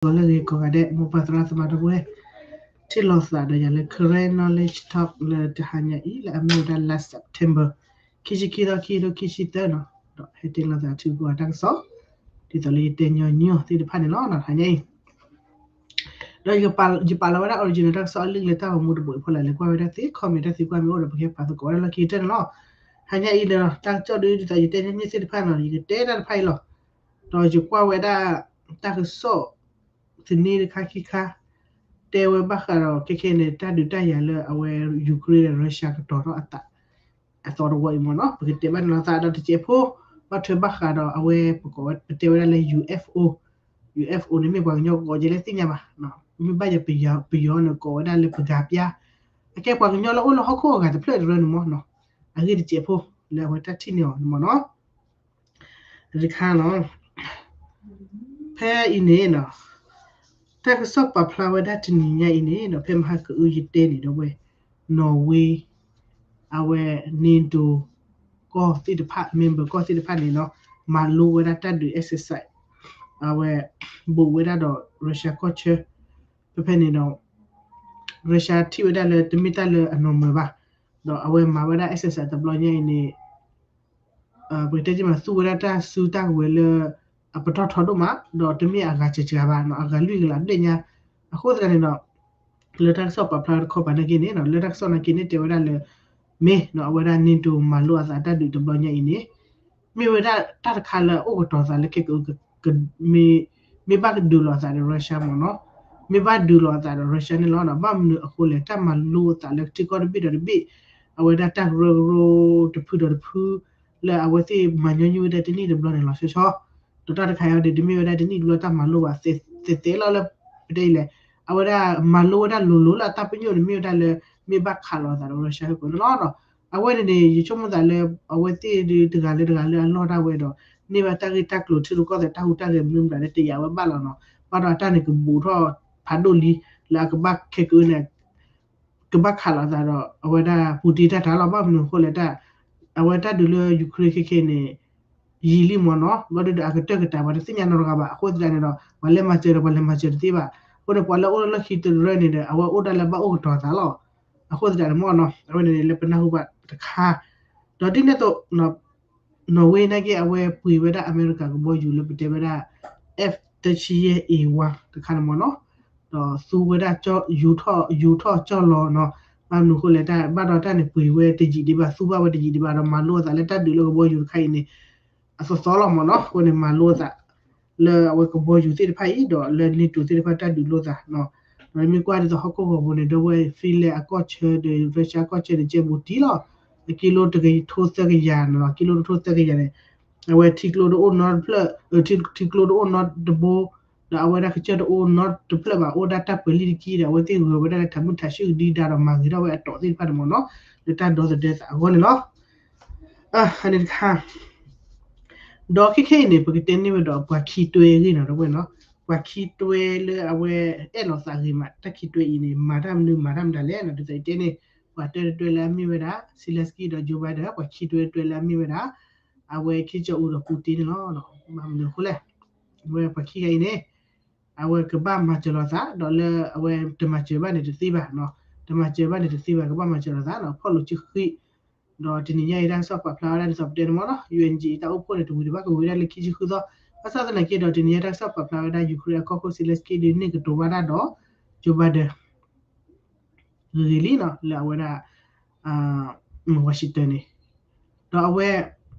ဒီးလၢဂ့ၤကိးဂၤဒဲး မိၢ်ပၢ်သရၣ်သမါဒီပုၢ်ဝဲၢ် ထံၣ်လိာ်သးဒီးယၤလၢ Karen Knowledge Talk လၢတဟါညါအံၤ လၢအမ့ၢ်ဝဲဒၣ်လါ September ခံဆံခံသီ ခံကထိခံဆံသၢနီၤ, ဒီးဟဲတဲလိာ်သးထုကိးဂၤတၢ်ကစီၣ် ဒ်သိးလၢယတဲညီနုၢ်အီၤသ့ၣ်တဖၣ်န့ၣ်လီၤ တဟါညါအံၤ ဒီးယပာ်လီၤဝဲဒၣ် original တၢ်ကစီၣ်အလုၢ်လၢတၢ်ဂီၤမူတဘိးအံၤဖီလာ် လဲၤကွၢ်ဝဲဒၣ်သ့ comment တၢ်သံကွၢ်မ့ၢ်အိၣ်ဒီး ပကဟဲပာ်သကိးဝဲဒၣ်လီၢ်ခံကတၢၢ်န့ၣ်လီၤ. ဟါညါအံၤဒီး တၢ်ကစီၣ်ဒုးဒ်သိးယတဲညီနုၢ်သ့ၣ်တဖၣ်နီၤ ယကတဲတၢ်တဖၣ်အံၤလီၤ. ဒီးယကွၢ်ဝဲဒၣ် တၢ်ကစီၣ် သန့တခါခံခါ တဲဝဲဘၣ်ဃးဒီး ခဲခဲန့ၣ် တၢ်ဒုးတၢ်ယၤလၢအဝဲ Ukraine ဒီး Russia ကတီၤထီၣ်အသး အသီတဝီအံၤမ့ၢ်နီၤ ပကတဲဘၣ်န့ၣ်လီၤသးဒီးတစဲးဖိ ဘၣ်ထွဲဘၣ်ဃးဒီးအဝဲပကိးဝဲ ပတဲဝဲဒၣ်လၢ ယူအ့ၣ်အူ ယူအ့ၣ်အူန့ၣ် မ့ၢ်ပှၤကညီကိးဂၤဒဲးသ့ၣ်ညါဘၣ်, မ့ၢ်ဘၣ်ယပယီၤန့ၣ် ကိးဝဲဒၣ်လၢပကၤပျါ, အကဲပှၤကညီလၢအိၣ်လၢဟီၣ်ခိၣ်အဂၤတဖျၢၣ်တရၢန့ၣ်မ့ၢ်နီၤ, အဂ့ၢ်တစဲးဖိ လၢအဝဲတၢ်ထံၣ်န့ၢ်အီၤန့ၣ်မ့ၢ်နီၤ တခါလီၤ. ဖဲအံၤန့ၣ်နီၤ တၢ်ကစီၣ်ပာ်ဖျါဝဲဒၣ်တနံၤညါအံၤန့ၣ်နီၤ ဖဲမဟါကအုယတဲန့ၣ်ဒီးဝဲ Norway အဝဲ NATO ကီၢ်သ့ၣ်တဖၣ် member ကီၢ်သ့ၣ်တဖၣ်န့ၣ်နီၤ မၤလိဝဲဒၣ်တၢ်ဒုး exercise အဝဲ ဘူးဝဲဒၣ်ဒီး Russia ကီၢ်ဆၢ ဖဲဖဲန့ၣ်ဒီး Russia ထံၣ်ဝဲဒၣ်လၢတမ့ၢ်တၢ်လၢအနီၢ်မၢၤဘၣ်, ဒီးအဝဲမၤဝဲဒၣ် exercise တဘျီညါအံၤန့ၣ် ပကတဲက့ၤမး သူဝဲဒၣ်တၢ်စုတၢ်ကဝဲၤလၢ အပတီၢ်ထီဒိၣ်မး ဒီးတမ့ၢ်အဂၤစှၤစှၤဘၣ်နီၤ အဂၤလွံၢ်ကလးဘျဲၣ်ညါ, အဃိသတးန့ၣ်ဒီး လၢတၢ်ကစီၣ်ပာ်ဖျါတခီပၤနာ်က့န့ၣ်နီၤ လၢတၢ်ကစီၣ်နာ်က့န့ၣ် တဲဝဲဒၣ်လၢ မ့ၢ်နီၤ အဝဲဒၣ် NATO မၤလိအသးတၢ်ဒုးတဘျီညါအံၤန့ၣ် မ့ၢ်ဝဲဒၣ်တၢ်တခါလၢအအိၣ်ကတီၤသးလၢခဲက မ့ၢ်ဘၣ်ကဒုးလိာ်အသးဒီး Russia မ့ၢ်နီၤ, မ့ၢ်ဘၣ်ဒုးလိာ်အသးဒီး Russia န့ၣ်လီၤ. ဘၣ်မနုၤအဃိလဲၣ် တၢ်မၤလိအသးလၢထံကီၢ်တဘ့ၣ်ဒီးတဘ့ၣ် အဝဲဒၣ်တၢ်ကရၢကရိတဖုဒီးတဖု လၢအဝဲသ့ၣ်မၤညီနုၢ်ဝဲဒၣ်တနံၣ်တဘျီန့ၣ်လီၤဆီဆီ ဒီးတၢ်တခါအံၤန့ၣ် တမ့ၢ်ဝဲဒၣ်တနံၣ်တဘျီတၢ်မၤလိဘၣ် သဲးသဲးလီၤလၢ ပတဲအံၤလဲၣ် အဝဲဒၣ်မၤလိဝဲဒၣ်လိၤလိၤလၢအတၢ်ပညိၣ်န့ၣ် မ့ၢ်ဝဲဒၣ်လၢ မ့ၢ်ဘၣ်ခးလိာ်အသးဒီး Russia ဟဲကိးန့ၣ်လီၤ. အဝဲန့ၣ်န့ၣ် ယဆိကမိၣ်သးလၢ အဝဲသ့ၣ်ဒုးတဂၤလၢတဂၤလၢအလီၢ်ဒၣ်ဝဲဒီး န့ၢ်ဘၣ်တၢ်ဂ့ၢ်တၢ်ကျိၤထံရူၢ်ကီၢ်သဲးတၢ်ဟူးတၢ်ဂဲၤမနုၤမတၤလၢတယာ်ဝဲဘၣ်လီၤနီၤ, ဘၣ်ဒီးအတၢ်န့ၣ်ကဘူးထီၣ်ဖးဒိၣ်လံ လၢအကဘၣ်ခဲကန့ၣ် ကဘၣ်ခးလိာ်သးဒီး အဝဲဒၣ် Putin တၢ်တၢ်လီၤ ဘၣ်မနုၤအဃိလဲၣ်တၢ် အဝဲတၢ်ဒုးလၢ Ukraine ခဲခဲန့ၣ် ယံာ်လံမ့ၢ်နီၤ, ဘၣ်ဒီးအကတၢၢ်ကတၢၢ်ပှၤတသ့ၣ်ညါနီတဂၤဘၣ် အဃိသတးန့ၣ်ဒီး ပှၤလဲၤမၤစၢၤဒီးပှၤလဲၤမၤစၢၤတသ့ဘၣ်, အဃိန့ၣ် ပှၤလၢအိၣ်လၢလီၢ်ခံတရၢန့ၣ်ဒီး အဝဲအိၣ်ဒၣ်လၢဘၣ်အိၣ်ကတီၤသးလီၤ, အဃိသတးန့ၣ်မ့ၢ်နီၤ အဝဲန့ၣ်လၢပနၢ်ဟူဘၣ်တခါ, ဒီးဒ်န့ၣ်အသိး Norway နာ်က့ အဝဲပှ့ၤဝဲဒၣ်အမဲရကၤကဘီယူၤလၢပတဲဝဲဒၣ် F thirty-eight A one တခါန့ၣ်မ့ၢ်နီၤ, ဒီးသူဝဲဒၣ် ယူၤထီၣ်ကၠီၣ်လီၤနီၤ, ဘၣ်မနုၤအဃိလဲၣ်တၢ် ဘၣ်ဒီးတၢ်န့ၣ်ပှ့ၤဝဲတယံာ်ဒံးဘၣ် သူဘၣ်ဝဲတယံာ်ဒံးဘၣ်ဒီးမၤလိအသးလၢတၢ်ဒုးလၢကဘီယူၤတခါအံၤန့ၣ် အသီသီလီၤမ့ၢ်နီၤ, အဃိန့ၣ်မၤလိအသး လၢအဝဲကဘီယူၤသ့ၣ်တဖၣ်အံၤဒီးလၢ NATO သ့ၣ်တဖၣ်တၢ်ဒုးလိာ်သး, ဒီးမ့ၢ်ကွၢ်ဒ်သိးဟီၣ်ခိၣ်ဂီၤပူၤန့ၣ် ဒီးဝဲ Finland အကီၢ်ဆၢဒီး Russia အကီၢ်ဆၢန့ၣ် ကဲဘူးတံၢ်လီၤ, အကံလိတကထိသၢကယၤန့ၣ်လီၤ, ကံလိတထိသၢကယၤန့ၣ် အဝဲထံကျိတအိၣ်နီတဖျၢၣ်, ထံကျိတအိၣ်နီတဘိ, ဒီးအဝဲဒၣ်ကစၢၢ်တအိၣ်နီတဖျၢၣ်ဘၣ် အိၣ်ဒၣ်တၢ်ပှဲၤလံတကံဒီး အဝဲသ့ၣ်ဂုာ်ဝဲဒၣ်လၢထးမုၢ်ထးဆှုၣ်ကဒံဒါဒီးမၤဂ့ၤထီၣ်ဝဲအတီၢ်သ့ၣ်တဖၣ်န့ၣ်မ့ၢ်နီၤ, လၢတၢ်ဒီသဒၢသးအဂီၢ်န့ၣ်လီၤ. အန့ၣ်တခါ ဒီးခဲခဲအံၤန့ၣ် ပကတဲန့ၢ်ဝဲဒီးပှၤခံတွဲအဂ့ၢ်နီၤ တဝဲနီၤ, ပှၤခံတွဲလၢအဝဲအဲၣ်လီၤသးဂ့ၤမး တၢ်ခံတွဲအံၤန့ၣ် မၤတၢ်မနုၤမၤတၢ်မတၤလဲၣ်နီၤ, ဒ်သိးယတဲန့ၣ် ပှၤတၢတတွဲလၢအမ့ၢ်ဝဲဒၣ် Zelensky ဒီး Joe Biden ပှၤခံတွဲတတွဲလၢအမ့ၢ်ဝဲဒၣ် အဝဲ Kim Jong Un ဒီး Putin န့ၣ်လီၤ. ဘၣ်မနုၤအဃိလဲၣ်, အဝဲပှၤခံဂၤအံၤန့ၣ် အဝဲကဘၣ်မၤစၢၤလိာ်သး ဒီးလၢအဝဲတမၤစၢၤဘၣ်န့ၣ်တသ့ဘၣ်, တမၤစၢၤဘၣ်န့ၣ်တသ့ဘၣ် ကဘၣ်မၤစၢၤလိာ်သးနီၤ, ဖီၣ်လိာ်စုဃံ, ဒီးတနံၤညါအံၤတၢ်ကစီၣ်ပာ်ဖျါဝဲဒၣ်ဒ်သိးပတဲန့ၣ်မ့ၢ်နီၤ ယူအ့ၣ်အ့ၣ် တၢ်အိၣ်ဖှိၣ်န့ၣ် တဝံၤတဘၣ်ကဝံၤဝဲဒၣ်လၢခံဆံဃုသီ, ဘၣ်ဆၣ်သနာ်က့ဒီးတနံၤညါတၢ်ကစီၣ်ပာ်ဖျါဝဲဒၣ် Ukraine အကီၢ်ခိၣ် Zelensky ဒုးန့ၢ်ကတိၤဘၣ်တၢ်ဒီး Joe Biden ဂ့ၤဂ့ၤလံနီၤ လၢအဝဲဒၣ် Washington န့ၣ်, ဒီးအဝဲ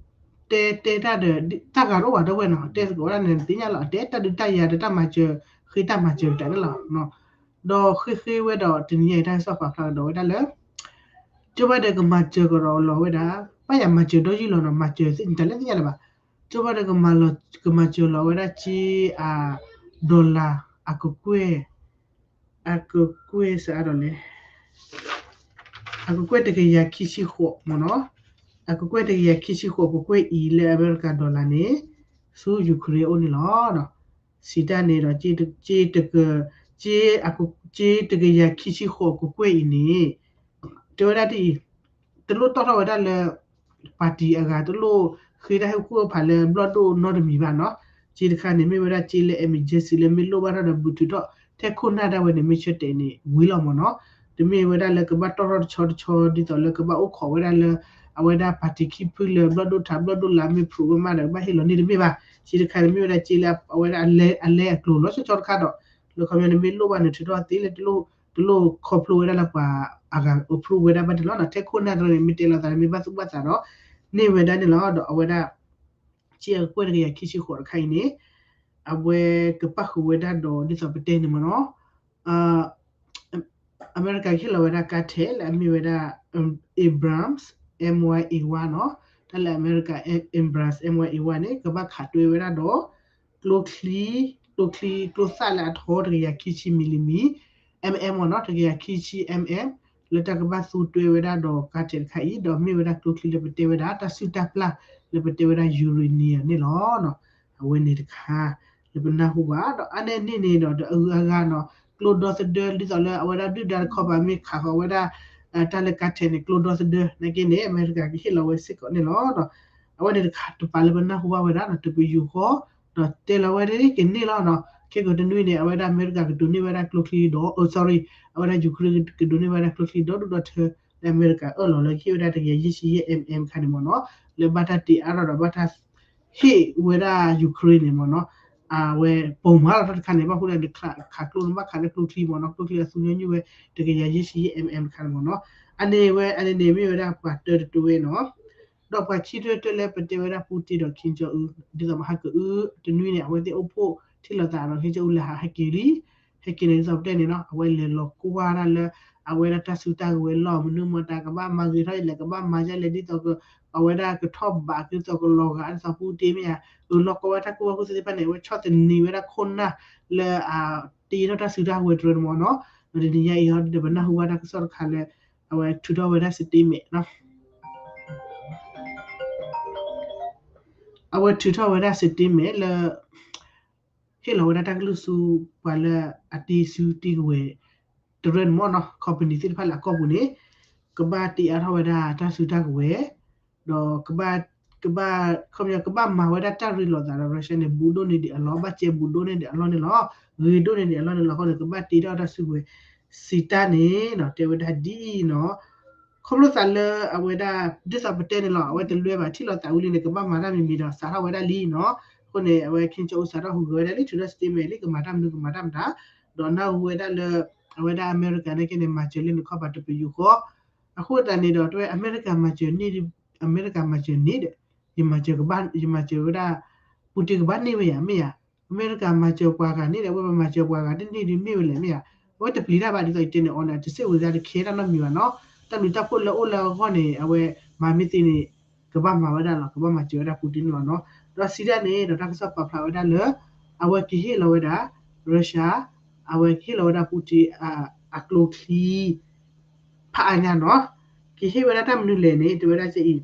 တဲတဲတၢ်ဒီး တၢ်ဂၤတအိၣ်ဘၣ်ဒီပုၢ်ဝဲၢ်နီၤ, တဲသကိးဝဲဒၣ်န့ၣ် သ့ၣ်ညါလီၤ, အတဲတၢ်ဒုးတၢ်ယၤဒီးတၢ်မၤစၢၤ ဃ့တၢ်မၤစၢၤကတၢၢ်န့ၣ်လီၤ. ဒီးဃ့ဃ့ဝဲဒီးတနံၤညါအံၤတၢ်ကစီၣ်ပာ်ဖျါကဒီးဝဲဒၣ်လၢ Joe Biden ကမၤစၢၤကဒီးလီၤဝဲဒၣ် ဘၣ်ယၤမၤစၢၤဒီးယုၢ်လီၤနီၤ, မၤစၢၤတၢ်လၢသ့ၣ်ညါလၢၤဘၣ်, Joe Biden ကမၤစၢၤလီၤဝဲဒၣ်က့ အ dollar အကကွဲၢ် အကကွဲၢ်စးဒီးလဲၣ်, အကကွဲၢ်တကယၤခံဆံဃိးမ့ၢ်နီၤ, အကကွဲၢ်တကယၤခံဆံဃိးကကွဲၢ်အံၤလၢအမဲရကၤ dollar န့ၣ် ဆူ Ukraine အအိၣ်န့ၣ်လီၤ. စံးတၢ်န့ၣ်ဒီး က့တက က့တကယၤခံဆံဃိးကကွဲၢ်အံၤန့ၣ် တဲဝဲဒၣ်ဒ်အံၤ, တလိၣ်တီၣ်ထီၣ်ဝဲဒၣ်လၢ party အဂၤ တလိၣ်ဃ့တၢ်ဟ့ၣ်ကူၣ်ဖးလၢဘျီၣ်ဒိၣ်နီတမံၤဘၣ်နီၤ, စ့တခါန့ၣ် မ့ၢ်ဝဲဒၣ်စ့လၢ emergency လၢမ့ၢ်လိၣ်ဘၣ်ထီၣ်ဒီးဘုထုးထီၣ် ထဲခိၣ်နၢ်ဒၣ်ဝဲန့ၣ် မ့ၢ်ဆၢတဲာ်န့ၣ် ဝံၤလီၤမ့ၢ်နီၤ. တမ့ၢ်ဝဲဒၣ်လၢကဘၣ်တီၣ်ထီၣ်တဆီတဆီ ဒ်သိးလၢကဘၣ်အိၣ်ခိးဝဲဒၣ်လၢ အဝဲဒၣ် party ခံဖုလၢ ဘျီၣ်ဒိၣ်ထး ဘျီၣ်ဒိၣ်လါ မ့ၢ်ဖျိးဝဲမးဒီး ကဘၣ်ဟ့ၣ်လီၤန့ၢ်တမ့ၢ်ဘၣ်. စ့တခါန့ၣ် မ့ၢ်ဝဲဒၣ်စ့လၢအဝဲဒၣ်အလဲအကျိၤလီၤဆီဆီတခါဒီး လၢခီပညီန့ၣ် မ့ၢ်လိၣ်ဘၣ်န့ၣ် ထုးထီၣ်သ့လၢ တလိၣ်ခီဖျိဝဲဒၣ်လၢပှၤအဂၤ approve ဝဲဒၣ်ဘၣ်န့ၣ်လီၤ. ထဲခိၣ်နၢ်တရၢန့ၣ် မ့ၢ်တဲလီၤသးန့ၣ် မ့ၢ်ဘၣ်သူၣ်ဘၣ်သးဒီး န့ၢ်ဝဲဒၣ်န့ၣ်လီၤ. ဒီးအဝဲဒၣ် စ့အကွဲၢ်တကယၤခံဆံဃိးတခါအံၤန့ၣ် အဝဲကပၣ်ဃုာ်ဝဲဒၣ်ဒီး ဒ်သိးပတဲန့ၣ်မ့ၢ်နီၤ အမဲရကၤကဟ့ၣ်လီၤဝဲဒၣ် cartel လၢအမ့ၢ်ဝဲဒၣ် Abrams, M Y A one နီၤ. တၢ်လၢအမဲရကၤ Abrams, M Y A one န့ၣ် ကဘၣ်ခးတွဲဝဲဒၣ်ဒီး ကျိချံ, ကျိချံ, ကျိသၣ်လၢအထီတကယၤခံဆံ millimeter, mm မ့ၢ်နီၤ, တကယၤခံဆံ mm လၢတၢ်ကဘၣ်သူတွဲဝဲဒၣ်ဒီး cartel တခါအံၤ ဒီးမ့ၢ်ဝဲဒၣ်ကျိချံလၢပတဲဝဲဒၣ် တၢ်စုၣ်တၢ်ပျၢ်လၢပတဲဝဲဒၣ် uranium န့ၣ်လီၤ. အဝဲန့ၣ်တခါ လၢပနၢ်ဟူဘၣ် ဒီးအါန့ၢ်န့ၣ်န့ၣ်ဒီး ဒီးအဂုၤအဂၤနီၤ ကျိဒီသဒၢ ဒ်သိးလၢအဝဲဒၣ်ဒုၣ်ဒါတခီပၤမ့ၢ်ခးဃီၤဝဲဒၣ် တၢ်လၢ cartel န့ၣ် ကျိဒီသဒၢ နာ်က့န့ၣ် အမဲရကၤကဟ့ၣ်လီၤဝဲစ့ၢ်ကီးန့ၣ်လီၤ. အဝဲန့ၣ်တခါတပၤလၢပနၢ်ဟူဘၣ်ဝဲဒၣ်နီၤ တပယူာ်ဃီ ဒီးတဲလီၤဝဲဒၣ်ကန့ၢ်လီၤနီၤ. ခဲကတနွံန့ၣ် အဝဲဒၣ်အမဲရကၤကဒိးန့ၢ်ဝဲဒၣ်ကျိချံဒီး sorry အဝဲဒၣ် Ukraine ကဒိးန့ၢ်ဝဲဒၣ်ကျိချံဒီဒူၣ်ဒီထၢ လၢအမဲရကၤအၢၣ်လီၤလၢကဟ့ၣ်ဝဲဒၣ်တကယၤယဲၢ်ဆံယဲၢ် mm တခါန့ၣ်မ့ၢ်နီၤ လၢဘၣ်တၢ်တ့အါထီၣ်ဒီးဘၣ်တၢ် ဟ့ၣ်ဝဲဒၣ် Ukraine န့ၣ်မ့ၢ်နီၤ အဝဲပိာ်မၤလီၤတၢ်တခါန့ၣ် ဘၣ်ဃိဒၣ်န့ၣ် ခးကျိန့ၣ် ဘၣ်ခးလၢကျိချံမ့ၢ်နီၤ ကျိချံအသူညီနုၢ်ဝဲ တကယၤယဲၢ်ဆံယဲၢ် mm တခါန့ၣ်မ့ၢ်နီၤ အန့ၣ်ဝဲ အန့ၣ်န့ၣ်မ့ၢ်ဝဲဒၣ်ပှၤတၢတတဝဲနီၤ ဒီးပှၤခံတၢတၢလၢပတဲဝဲဒၣ် Putin ဒီး Kim Jong Un ဒ်သိးမဟါကအု တနွံန့ၣ် အဝဲသ့ၣ်အိၣ်ဖှိၣ်ထံၣ်လိာ်သးဒီး Kim Jong Un လဲၤဟးဟဲက့ၤလံ ဟဲက့ၤန့ၣ်ဒ်သိးပတဲန့ၣ်နီၤ အဝဲလဲၤလီၤကွၢ်ဒၣ်လၢ အဝဲဒၣ်တၢ်စုတၢ်ကဝဲၤလီၢ်မနုၤမတၤ ကဘၣ်မၤဂ့ၤထီၣ်ယလဲၣ် ကဘၣ်မၤယလဲၣ် ဒ်သိးက အဝဲဒၣ်ကထီၣ်ဘး ဒ်သိးကလီၤဂာ် ဒ်သိး Putin မ့ၢ်ဧါ အလီၢ်ကီဝဲတၢ်ကူၣ်ဘၣ်ကူၣ်သ့သ့ၣ်တဖၣ်န့ၣ် အဝဲဆီၣ်သနံးဝဲဒၣ်ခိၣ်နၢ်လၢအတ့ထီၣ်တၢ်စုတၢ်ကဝဲၤတရၢန့ၣ်မ့ၢ်နီၤ ဒီးတနံၤညါအံၤဟီဒီးပနၢ်ဟူဘၣ်တၢ်ကစီၣ်တခါလၢ အဝဲထုးထီၣ်ဝဲဒၣ် statement နီၤ အဝဲထုးထီၣ်ဝဲဒၣ် statement လၢ ဟ့ၣ်လီၤဝဲဒၣ်တၢ်ကလုၢ်ဆူ ပှၤလၢအတ့စုတ့ကဝဲၤတရၢန့ၣ်မ့ၢ်နီၤ company သ့ၣ်တဖၣ်လၢအကီၢ်ပူၤန့ၣ် ကဘၣ်တ့အါထီၣ်ဝဲဒၣ်တၢ်စုတၢ်ကဝဲၤ ဒီးကဘၣ် ကဘၣ် ခီပညီ ကဘၣ်မၤဝဲဒၣ်တၢ်ရ့လိာ်သးဒီး Russia န့ၣ် ဘူးဒိၣ်န့ၢ်ဒံးအလီၢ် ဘၣ်စဲဘူးဒိၣ်န့ၢ်ဒံးအလီၢ်န့ၣ်လီၤ ဂ့ၤဒိၣ်န့ၢ်ဒံးအလီၢ်န့ၣ်လီၤ အဃိန့ၣ် ကဘၣ်တ့ထီၣ်တၢ်စုကဝဲၤ စံးတၢ်န့ၣ်နီၤ တဲဝဲဒၣ်ဒ်အံၤနီၤ ခီဖျိသးလၢအဝဲဒၣ် ဒ်သိးပတဲန့ၣ်လီၤ အဝဲတလွဲဘၣ် ထံၣ်လိာ်သးဝံၤလံန့ၣ် ကဘၣ်မၤတၢ်မံၤမံၤဒီး စးထီၣ်ဝဲဒၣ်လံနီၤ အဃိန့ၣ် အဝဲ Kim Jong Un စးထီၣ်ဟူးဂဲၤဝဲဒၣ်လံ ထုးထီၣ် statement လံ ကမၤတၢ်မနုၤကမၤတၢ်မတၤ ဒီးနၢ်ဟူဝဲဒၣ်လၢ အဝဲဒၣ်အမဲရကၤန့ၣ်က့န့ၣ် မၤစၢၤလၢနခီပၤတပယူာ်ဃီ အဃိသတးန့ၣ်ဒီး တဲဝဲအမဲရကၤမၤစၢၤန့ၢ် အမဲရကၤမၤစၢၤန့ၢ်ဒီး ယမၤစၢၤကဘၣ် ယမၤစၢၤဝဲဒၣ် Putin ကဘၣ်န့ၢ်ဝဲယၤ မ့ၢ်ဧါ အမဲရကၤမၤစၢၤပှၤဂၤန့ၣ်ဒီး အဝဲပမၤစၢၤပှၤဂၤတန့ၢ်ဒုးမ့ၢ်ဝဲလဲၣ်မ့ၢ်ဧါ အဝဲတပျံၤတၢ်ဘၣ်ဒ်သိးယတဲန့ၣ်အီၤန့ၣ် တစ့ၣ်ဝံၤသးတခဲတၢ်နီတမံၤဘၣ်နီၤ တၢ်ဘျုးတၢ်ဖှိၣ်လၢအိၣ်လၢအဂီၢ်န့ၣ် အဝဲမၤမ့ၢ်သ့န့ၣ် ကဘၣ်မၤဝဲဒၣ်လီၤ ကဘၣ်မၤစၢၤဝဲဒၣ် Putin န့ၣ်လီၤနီၤ ဒီးစံးဒၣ်န့ၣ်ဒီးတၢ်ကစီၣ်ပာ်ဖျါဝဲဒၣ်လၢ အဝဲကဟ့ၣ်လီၤဝဲဒၣ် Russia အဝဲကဟ့ၣ်လီၤဝဲဒၣ် Putin အကျိချံ ဖးအါညါနီၤ ကဟ့ၣ်ဝဲဒၣ်တၢ်မနုၤလဲၣ်န့ၣ် တဲဝဲဒၣ်ကအံၤ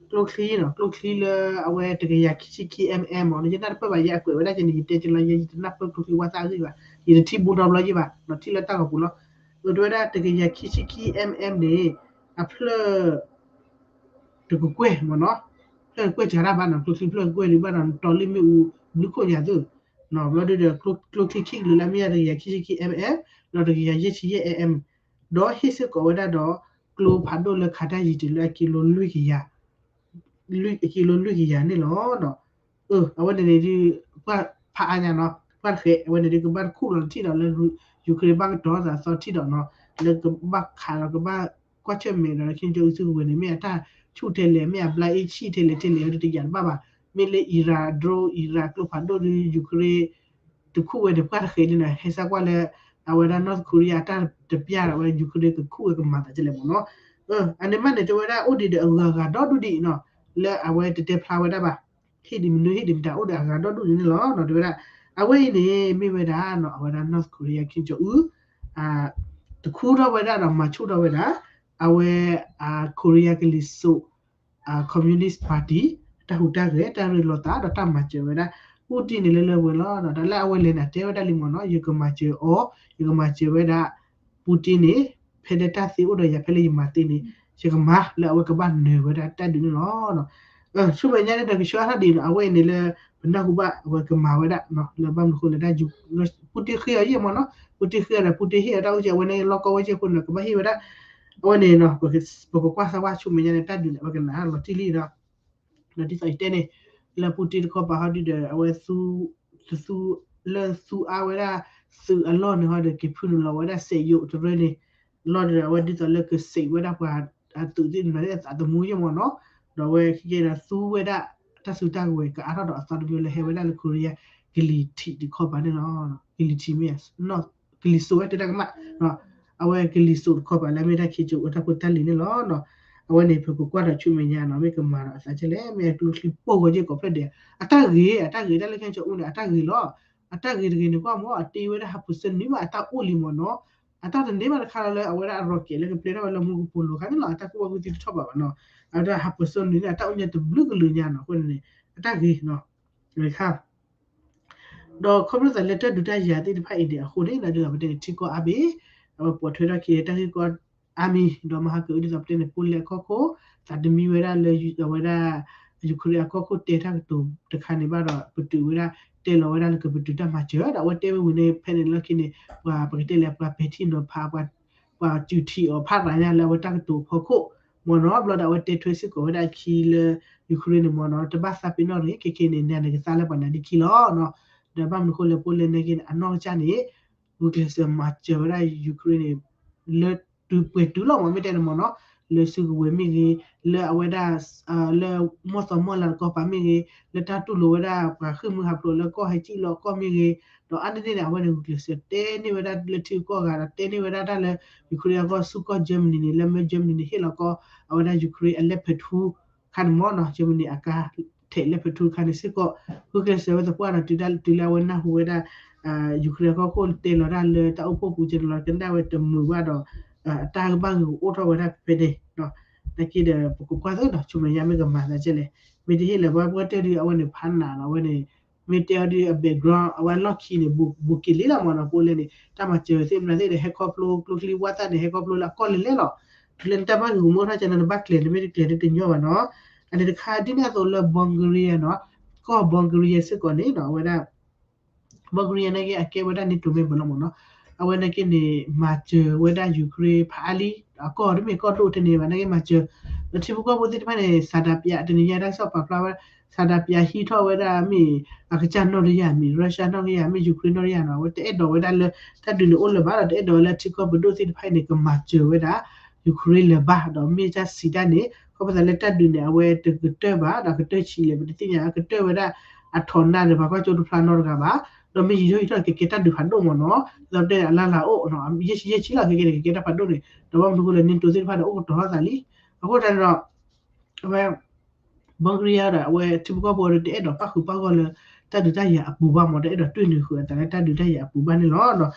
ကျိချံနီၤ ကျိချံလၢအဝဲတကယၤခံဆံခံ mm မ့ၢ်နီၤ ယနၢ်တပၢၢ်ဘၣ် ယအကွဲးဝဲဒၣ်ကဲန့ၣ် ယတဲက့ၤလီၤ ယတနၢ်ပၢၢ်ကျိချံဝါသၣ်အဂ့ၢ်ဘၣ် ယတထံၣ်ဘူးဒီဘျီယ့ၢ်ဘၣ် ဒီးထံၣ်လၢတၢ်ဂီၤပူၤလီၤ အတဲဝဲဒၣ်တကယၤခံဆံခံ mm န့ၣ် အဖျၢၣ် တကကွဲၢ်မ့ၢ်နီၤ ဖျၢၣ်တကွဲၢ်စှၤတၢ်ဘၣ်နီၤ ကျိချံဖျၢၣ်တကွဲၢ်လံဘၣ်ဒီး တီၤလံမ့ၣ်အူ ဘျုးခိၣ်ညါသ့ၣ် ဘျီဒုဒီး ကျိချံခံကလုာ်လၢအမ့ၢ်ယၤတကယၤခံဆံခံ mm ဒီးတကယၤယဲၢ်ဆံယဲၢ် mm ဒီးဟ့ၣ်စ့ၢ်ကီးဝဲဒၣ်ဒီး ကျိဖးဒိၣ်လၢခးတၢ်ယံၤတ့ၢ်လၢအကံလိလွံၢ်ကယၤ အကံလိလွံၢ်ကယၤန့ၣ်လီၤ. အဝဲန့ၣ်န့ၣ်ဒုး ပှၤဖးအါညါနီၤ ပှၤတဃဲး အဝဲန့ၣ်ဒုးကဘၣ်တခူၣ်လီၤတထံၣ်ဒီးလၢ Ukraine ဘၣ်ကတီၤသးသီထံၣ်ဒီးနီၤ လၢကဘၣ်ခးလီၤကဘၣ်ကွၢ်ဆၢၣ်မဲာ်ဒီး Kim Jong Un စုကဝဲၤန့ၣ် မ့ၢ်အတၢ်ဆူၣ်ထဲလဲၣ် မ့ၢ်အဘျါအ့ၣ်ဆံၣ်ထဲလဲၣ်ထဲလဲၣ် အဝဲဒုးတယာ်တဘၣ်ဘၣ် မ့ၢ်လၢ Iran drone Iran ကျိဖးဒိၣ်ဒုး Ukraine တခူၣ်ဝဲန့ၣ် ပှၤတဃဲးဒ်နီၤ ဟဲစၢ်ကွၢ်လၢ အဝဲဒၣ် North Korea တၢ်တပျၢ်ဒီးဝဲ Ukraine ကခူၣ်ဝဲကမၤသးဒ်လဲၣ်မ့ၢ်နီၤ အန့ၣ်မးန့ၣ် တဲဝဲဒၣ်အိၣ်ဒံးဒီးအဂၤဂၤဒီဒူၣ်ဒံးနီၤ လၢအဝဲတတဲဖျါဝဲဒၣ်ဘၣ် ဟ့ၣ်ဒံးမနုၤဟ့ၣ်ဒံးမတၤ အိၣ်ဒီးအဂၤဒီဒူၣ်ဒံးန့ၣ်လီၤ တဲဝဲဒၣ် အဝဲအံၤန့ၣ် မ့ၢ်ဝဲဒၣ် အဝဲဒၣ် North Korea Kim Jong Un တခူထီၣ်ဝဲဒၣ်ဒီးမၤဆူၣ်ထီၣ်ဝဲဒၣ် အဝဲ Korea ကလံၤစိး Communist Party တၢ်ဟူးတၢ်ဂဲၤ တၢ်ရ့လိာ်သးဒီးတၢ်မၤစၢၤဝဲဒၣ် Putin န့ၣ်လၢလၢပှဲၤပှဲၤလီၤ. ဒီးတၢ်လၢအဝဲလဲၤန့ၣ် တဲဝဲဒၣ်လံမ့ၢ်နီၤ ယကမၤစၢၤအီၤ ယကမၤစၢၤဝဲဒၣ် Putin န့ၣ် ဖဲလၢတၢ်သ့အိၣ်ဒီးယၤ ဖဲလၢယမၤသ့န့ၣ် ယကမၤလၢအဝဲကဘၣ်နၢၤဝဲဒၣ်တၢ်ဒုးန့ၣ်လီၤ. ဆူမဲာ်ညါန့ၣ်ဒီးကဆှၢထီၣ်ဒ်နီၤ အဝဲအံၤန့ၣ်လၢ နၢ်ဟူဘၣ်အဝဲကမၤဝဲဒၣ် လၢဘၣ်မနုၤအဃိလဲၣ် ပူတ့ၣ်ဃ့အီၤယဲၢ်မ့ၢ်နီၤ, ပူတ့ၣ်ဃ့အီၤဒီး ပူတ့ၣ်ဟ့ၣ်အတၢ်အိၣ်ကဲ အဝဲန့ၣ်လီၢ်ကီၢ်ဝဲယဲၢ်အဃိန့ၣ် ကဘၣ်ဟ့ၣ်ဝဲဒၣ် အဝဲန့ၣ် ပကကွၢ်စၢ်ဝါဆူမဲာ်ညါန့ၣ် တၢ်ဒုးန့ၣ် အဝဲကနၣ်လီၤတံၢ်လံဒီး ဒီးဒ်သိးယတဲန့ၣ် လၢပူတ့ၣ်တခီပၤဟီဒုဒီး အဝဲ လၢသူအါဝဲဒၣ်သုးအလီၢ်န့ၣ်ဟီဒီး က့ၤဖုနုာ်လီၤဝဲဒၣ်စဲးယိးတရၢန့ၣ် လီၢ်ဒီး အဝဲဒ်သိးလၢကစံးဝဲဒၣ်ပှၤအသုးသ့ၣ်တဖၣ်န့ၣ် အသးသမူယဲၢ်မ့ၢ်နီၤ, ဒီးအဝဲခဲကဲဒီးသူဝဲဒၣ် တၢ်စုတၢ်ကဝဲၤကအါထီၣ်ဒီးအသီတမံၤလၢဟဲဝဲဒၣ်လၢ Korea ကလံၤထံးတခီပၤန့ၣ်လီၤ. ကလံၤထံးမ့ၢ် ကလံၤစိးဝဲတဲတၢ်ကမၣ် အဝဲကလံၤစိးတခီပၤလၢအမ့ၢ်တၢ်ခံကၠိအတၢ်ဖိတၢ်လံၤန့ၣ်လီၤ. အဝဲန့ၣ် ပကကွၢ်ဒီးဆူမဲာ်ညါနီၤ မ့ၢ်ကမၤဒီးအသးကဲလဲၣ် မ့ၢ်အကျိချံပိၢ်ဂီၤက့ၤကိးဖျၢၣ်ဒဲး အတၢ်ဂ့ၤ အတၢ်ဂ့ၤတၢ်လၢခဲကၠိအူန့ၣ် အတၢ်ဂ့ၤလီၤ. အတၢ်ဂ့ၤတဂ့ၤန့ၣ်ကွၢ်မ့ၢ် အတ့ဝဲဒၣ်ဟးပၢၢ်ဆၢနွံမး အတၢ်အိၣ်လံမ့ၢ်နီၤ, အတၢ်တန့ၢ်ဘၣ်တခါလီၤလၢအဝဲဒၣ်အ rocket လၢကပျဲထီၣ်ဝဲလၢမူကပိာ်လိၤခါန့ၣ်လီၤ. အတၢ်ကူၣ်ဘၣ်ကူၣ်သ့တထီၣ်ဘးဘၣ်နီၤ, အဝဲဒၣ်ဟးပၢၢ်ဆၢနွံန့ၣ် အတၢ်အိၣ်ညါတဘျုးကလုာ်ညါနီၤ အဃိန့ၣ် အတၢ်ဂ့ၤနီၤ တခါ ဒီးခီဖျိသးလၢတၢ်ဒုးတၢ်ယၤသ့ၣ်တဖၣ်အံၤန့ၣ်အဃိန့ၣ် ဒ်သိးပတဲန့ၣ် ထံကီၢ်အါဘ့ၣ် အဝဲပိာ်ထွဲထီၣ်က့ၤတၢ်ဂ့ၢ်ကီအါမံၤ ဒီးမဟါကအုဒ်သိးပတဲန့ၣ် ပူၤလဲၣ်အခီၣ်ခိၣ် သးတမံဝဲဒၣ်လၢအဝဲဒၣ် Ukraine အခီၣ်ခိၣ်တဲတၢ်ကတိၤတခါန့ၣ်ဘၣ်ဒီး ပတုာ်ဝဲဒၣ် တဲလီၤဝဲဒၣ်လၢကပတုာ်တၢ်မၤစၢၤ ဒီးအဝဲတဲဝဲဝံၤန့ၣ် ဖဲန့ၣ်လီၢ်ခံန့ၣ် ပှၤပကတဲလဲၣ် ပှၤပဲာ်ထံနီၤဖး ပှၤစုထံအီၤဖးရၤညါလၢအဝဲတၢ်ကတိၤအဖီခိၣ် မ့ၢ်နီၤ ဘျီဒီးအဝဲတဲထွဲစ့ၢ်ကီးဝဲဒၣ်အခံလၢ Ukraine န့ၣ်မ့ၢ်နီၤ တဘၣ်သးပ့ၤနီၣ်တဂ့ၤ ခဲခဲန့ၣ် နၤန့ၣ်ကသါလၢပှၤနၤဒ်ခံလီၤနီၤ. ဒီးဘၣ်မနုၤအဃိလဲၣ် ပူၤလဲၣ်န့ၣ်က့န့ၣ် အနီၢ်ကစၢ်န့ၣ် ဂုာ်ကျဲးစၢးမၤစၢၤဝဲဒၣ် Ukraine န့ၣ် လၢတုၤပှဲၤတုၤလီၤမ့ၢ်တဲန့ၣ်မ့ၢ်နီၤ လၢစုကဝဲၤမ့ၢ်ဂ့ၤ လၢအဝဲဒၣ် လၢမီၢ်သီမီၢ်လၤတကီၢ်ပၤမ့ၢ်ဂ့ၤ လၢတၢ်တူၢ်လိာ်ဝဲဒၣ်ပှၤဃ့ၢ်မှံဟးဖျိးလၢကီၢ်ဟဲကံၣ်လီၤကီၢ်မ့ၢ်ဂ့ၤ ဒီးအါန့ၢ်န့ၣ်န့ၣ် အဝဲန့ၣ်ဂုာ်ကျဲးစၢးတဲန့ၢ်ဝဲဒၣ်လၢထံဂုၤကီၢ်ဂၤဒီးတဲန့ၢ်ဝဲဒၣ်တၢ်လၢ Ukraine အဂီၢ်ဆူကီၢ် Germany န့ၣ် လၢမၢ Germany န့ၣ် ဟ့ၣ်လီၤကီၢ် အဝဲဒၣ် Ukraine အလဲၤဖဲးထူခါန့ၣ်မ့ၢ်နီၤ Germany အကါထဲးလဲၤဖဲးထူခါန့ၣ်စ့ၢ်ကီး ဂုာ်ကျဲးစၢးဝဲသပှၢ်ဒီးတုၤလၢအဝဲနၢ်ဟူဝဲဒၣ် Ukraine အကီၢ်ခိၣ်တဲလီၤတၢ်လၢတၢ်အိၣ်ဖှိၣ်ပူၤကဲန့ၣ်လီၤ ကနၣ်ဝဲတမုာ်ဘၣ်ဒီး အတၢ်ကဘၣ်ဂ့ၤကအိၣ်ထီၣ်ဝဲဒၣ်ဖဲဖဲန့ၣ် နာ်က့ဒီး ပကကွၢ်သ့ဒီး ဆူမဲာ်ညါမ့ၢ်ကမၤသးကဲလဲၣ် မ့ၢ်တဟ့ၣ်လၢၤဘၣ် ပှၤတဲဒုးအဝဲန့ၣ်ဖးနးလီၤ အဝဲန့ၣ် မ့ၢ်တဲအီၤဒုးအ background အဝဲလီၢ်ခံန့ၣ် ဘူးက့ၤလံလီၤမ့ၢ်နီၤ ပူၤလဲၣ်န့ၣ် တၢ်မၤစၢၤသ့ၣ်မနုၤသ့ၣ်ဒီး ဟဲခီဖျိ ကျိချံဝါသၣ်န့ၣ် ဟဲခီဖျိလၢအကီၢ်လဲၣ်လဲၣ်လီၤ တုၤလၢနတၢ်ဘၣ်ဂ့ၤဂီၤမူထီၣ်ကဲန့ၣ် နဘၣ်ကျဲၤ နမ့ၢ်တကျဲၤန့ၣ်တညီဘၣ်နီၤ အန့ၣ်တခါ ဒ်န့ၣ်အသိးလၢ Bulgaria နီၤ ကီၢ် Bulgaria စ့ၢ်ကီးန့ၣ်နီၤ အဝဲဒၣ် Bulgaria နာ်က့ အကဲဝဲဒၣ် NATO member လီၤမ့ၢ်နီၤ အဝဲနာ်က့န့ၣ် မၤစၢၤဝဲဒၣ် Ukraine ဖးအါလံ အကီၢ်တမ့ၢ်ကီၢ်ဒိၣ်ထဲန့ၣ်ဘၣ် နာ်က့မၤစၢၤ ဒီးထံဖိကီၢ်ဖိသ့ၣ်တဖၣ်န့ၣ် ဆန္ဒပြ တနံၤညါတၢ်ကစီၣ်ပာ်ဖျါဝဲ ဆန္ဒပြ ဟံးထီၣ်ဝဲဒၣ်မ့ၢ် အကစၢ်နီၣ်တယၢ် မ့ၢ် Russia နီၣ်တယၢ် မ့ၢ် Ukraine နီၣ်တယၢ်နီၤ အဝဲတအဲၣ်ဒိးဝဲဒၣ်လၢ တၢ်ဒုးန့ၣ်အိၣ်လၢၤဘၣ်ဒီး တအဲၣ်ဒိးဝဲလၢထံကီၢ်ပဒိၣ်သ့ၣ်တဖၣ်အံၤန့ၣ် ကမၤစၢၤဝဲဒၣ် Ukraine လၢၤဘၣ် ဒီးမ့ၢ်တၢ်စံးတၢ်န့ၣ် ခီဖျိသးလၢတၢ်ဒုးန့ၣ် အဝဲတကတၢၢ်ဘၣ် ဒီးကတၢၢ်ဆံးလဲၣ် ပတသ့ၣ်ညါ ကတၢၢ်ဝဲဒၣ် အထီးနါဒီး ပှၤကွၢ်ကၠိတဖျါနီတဂၤဘၣ် ဒီးမ့ၢ်ယံာ်ထီၣ်ယံာ်ထီၣ်ကကဲတၢ်ဒုးဖးဒိၣ်မ့ၢ်နီၤ ဒီးတဲအလၢ်လၢ်အိၣ် ယဲၢ်ဆံယဲၢ်ဆံလီၤ ကကဲန့ၣ် ကကဲတၢ်ဖးဒိၣ်န့ၣ် ဒီးဘၣ်မနုၤအဃိလဲၣ် NATO သ့ၣ်တဖၣ်ဒီးအိၣ်ကတီၤထီၣ်သးလံ အဃိသတးန့ၣ်ဒီး အဝဲ Bulgaria ဒီး အဝဲထံဖိကီၢ်ဖိဒီး တအဲၣ်ဒိးပၣ်ဃုာ်ပၣ်ဂီၢ်လၢ တၢ်ဒုးတၢ်ယၤအပူၤဘၣ်မ့ၢ် တအဲၣ်ဒိးတွံၢ်နုာ်ဃုာ်အသးလၢတၢ်ဒုးတၢ်ယၤအပူၤဘၣ်န့ၣ်လီၤ.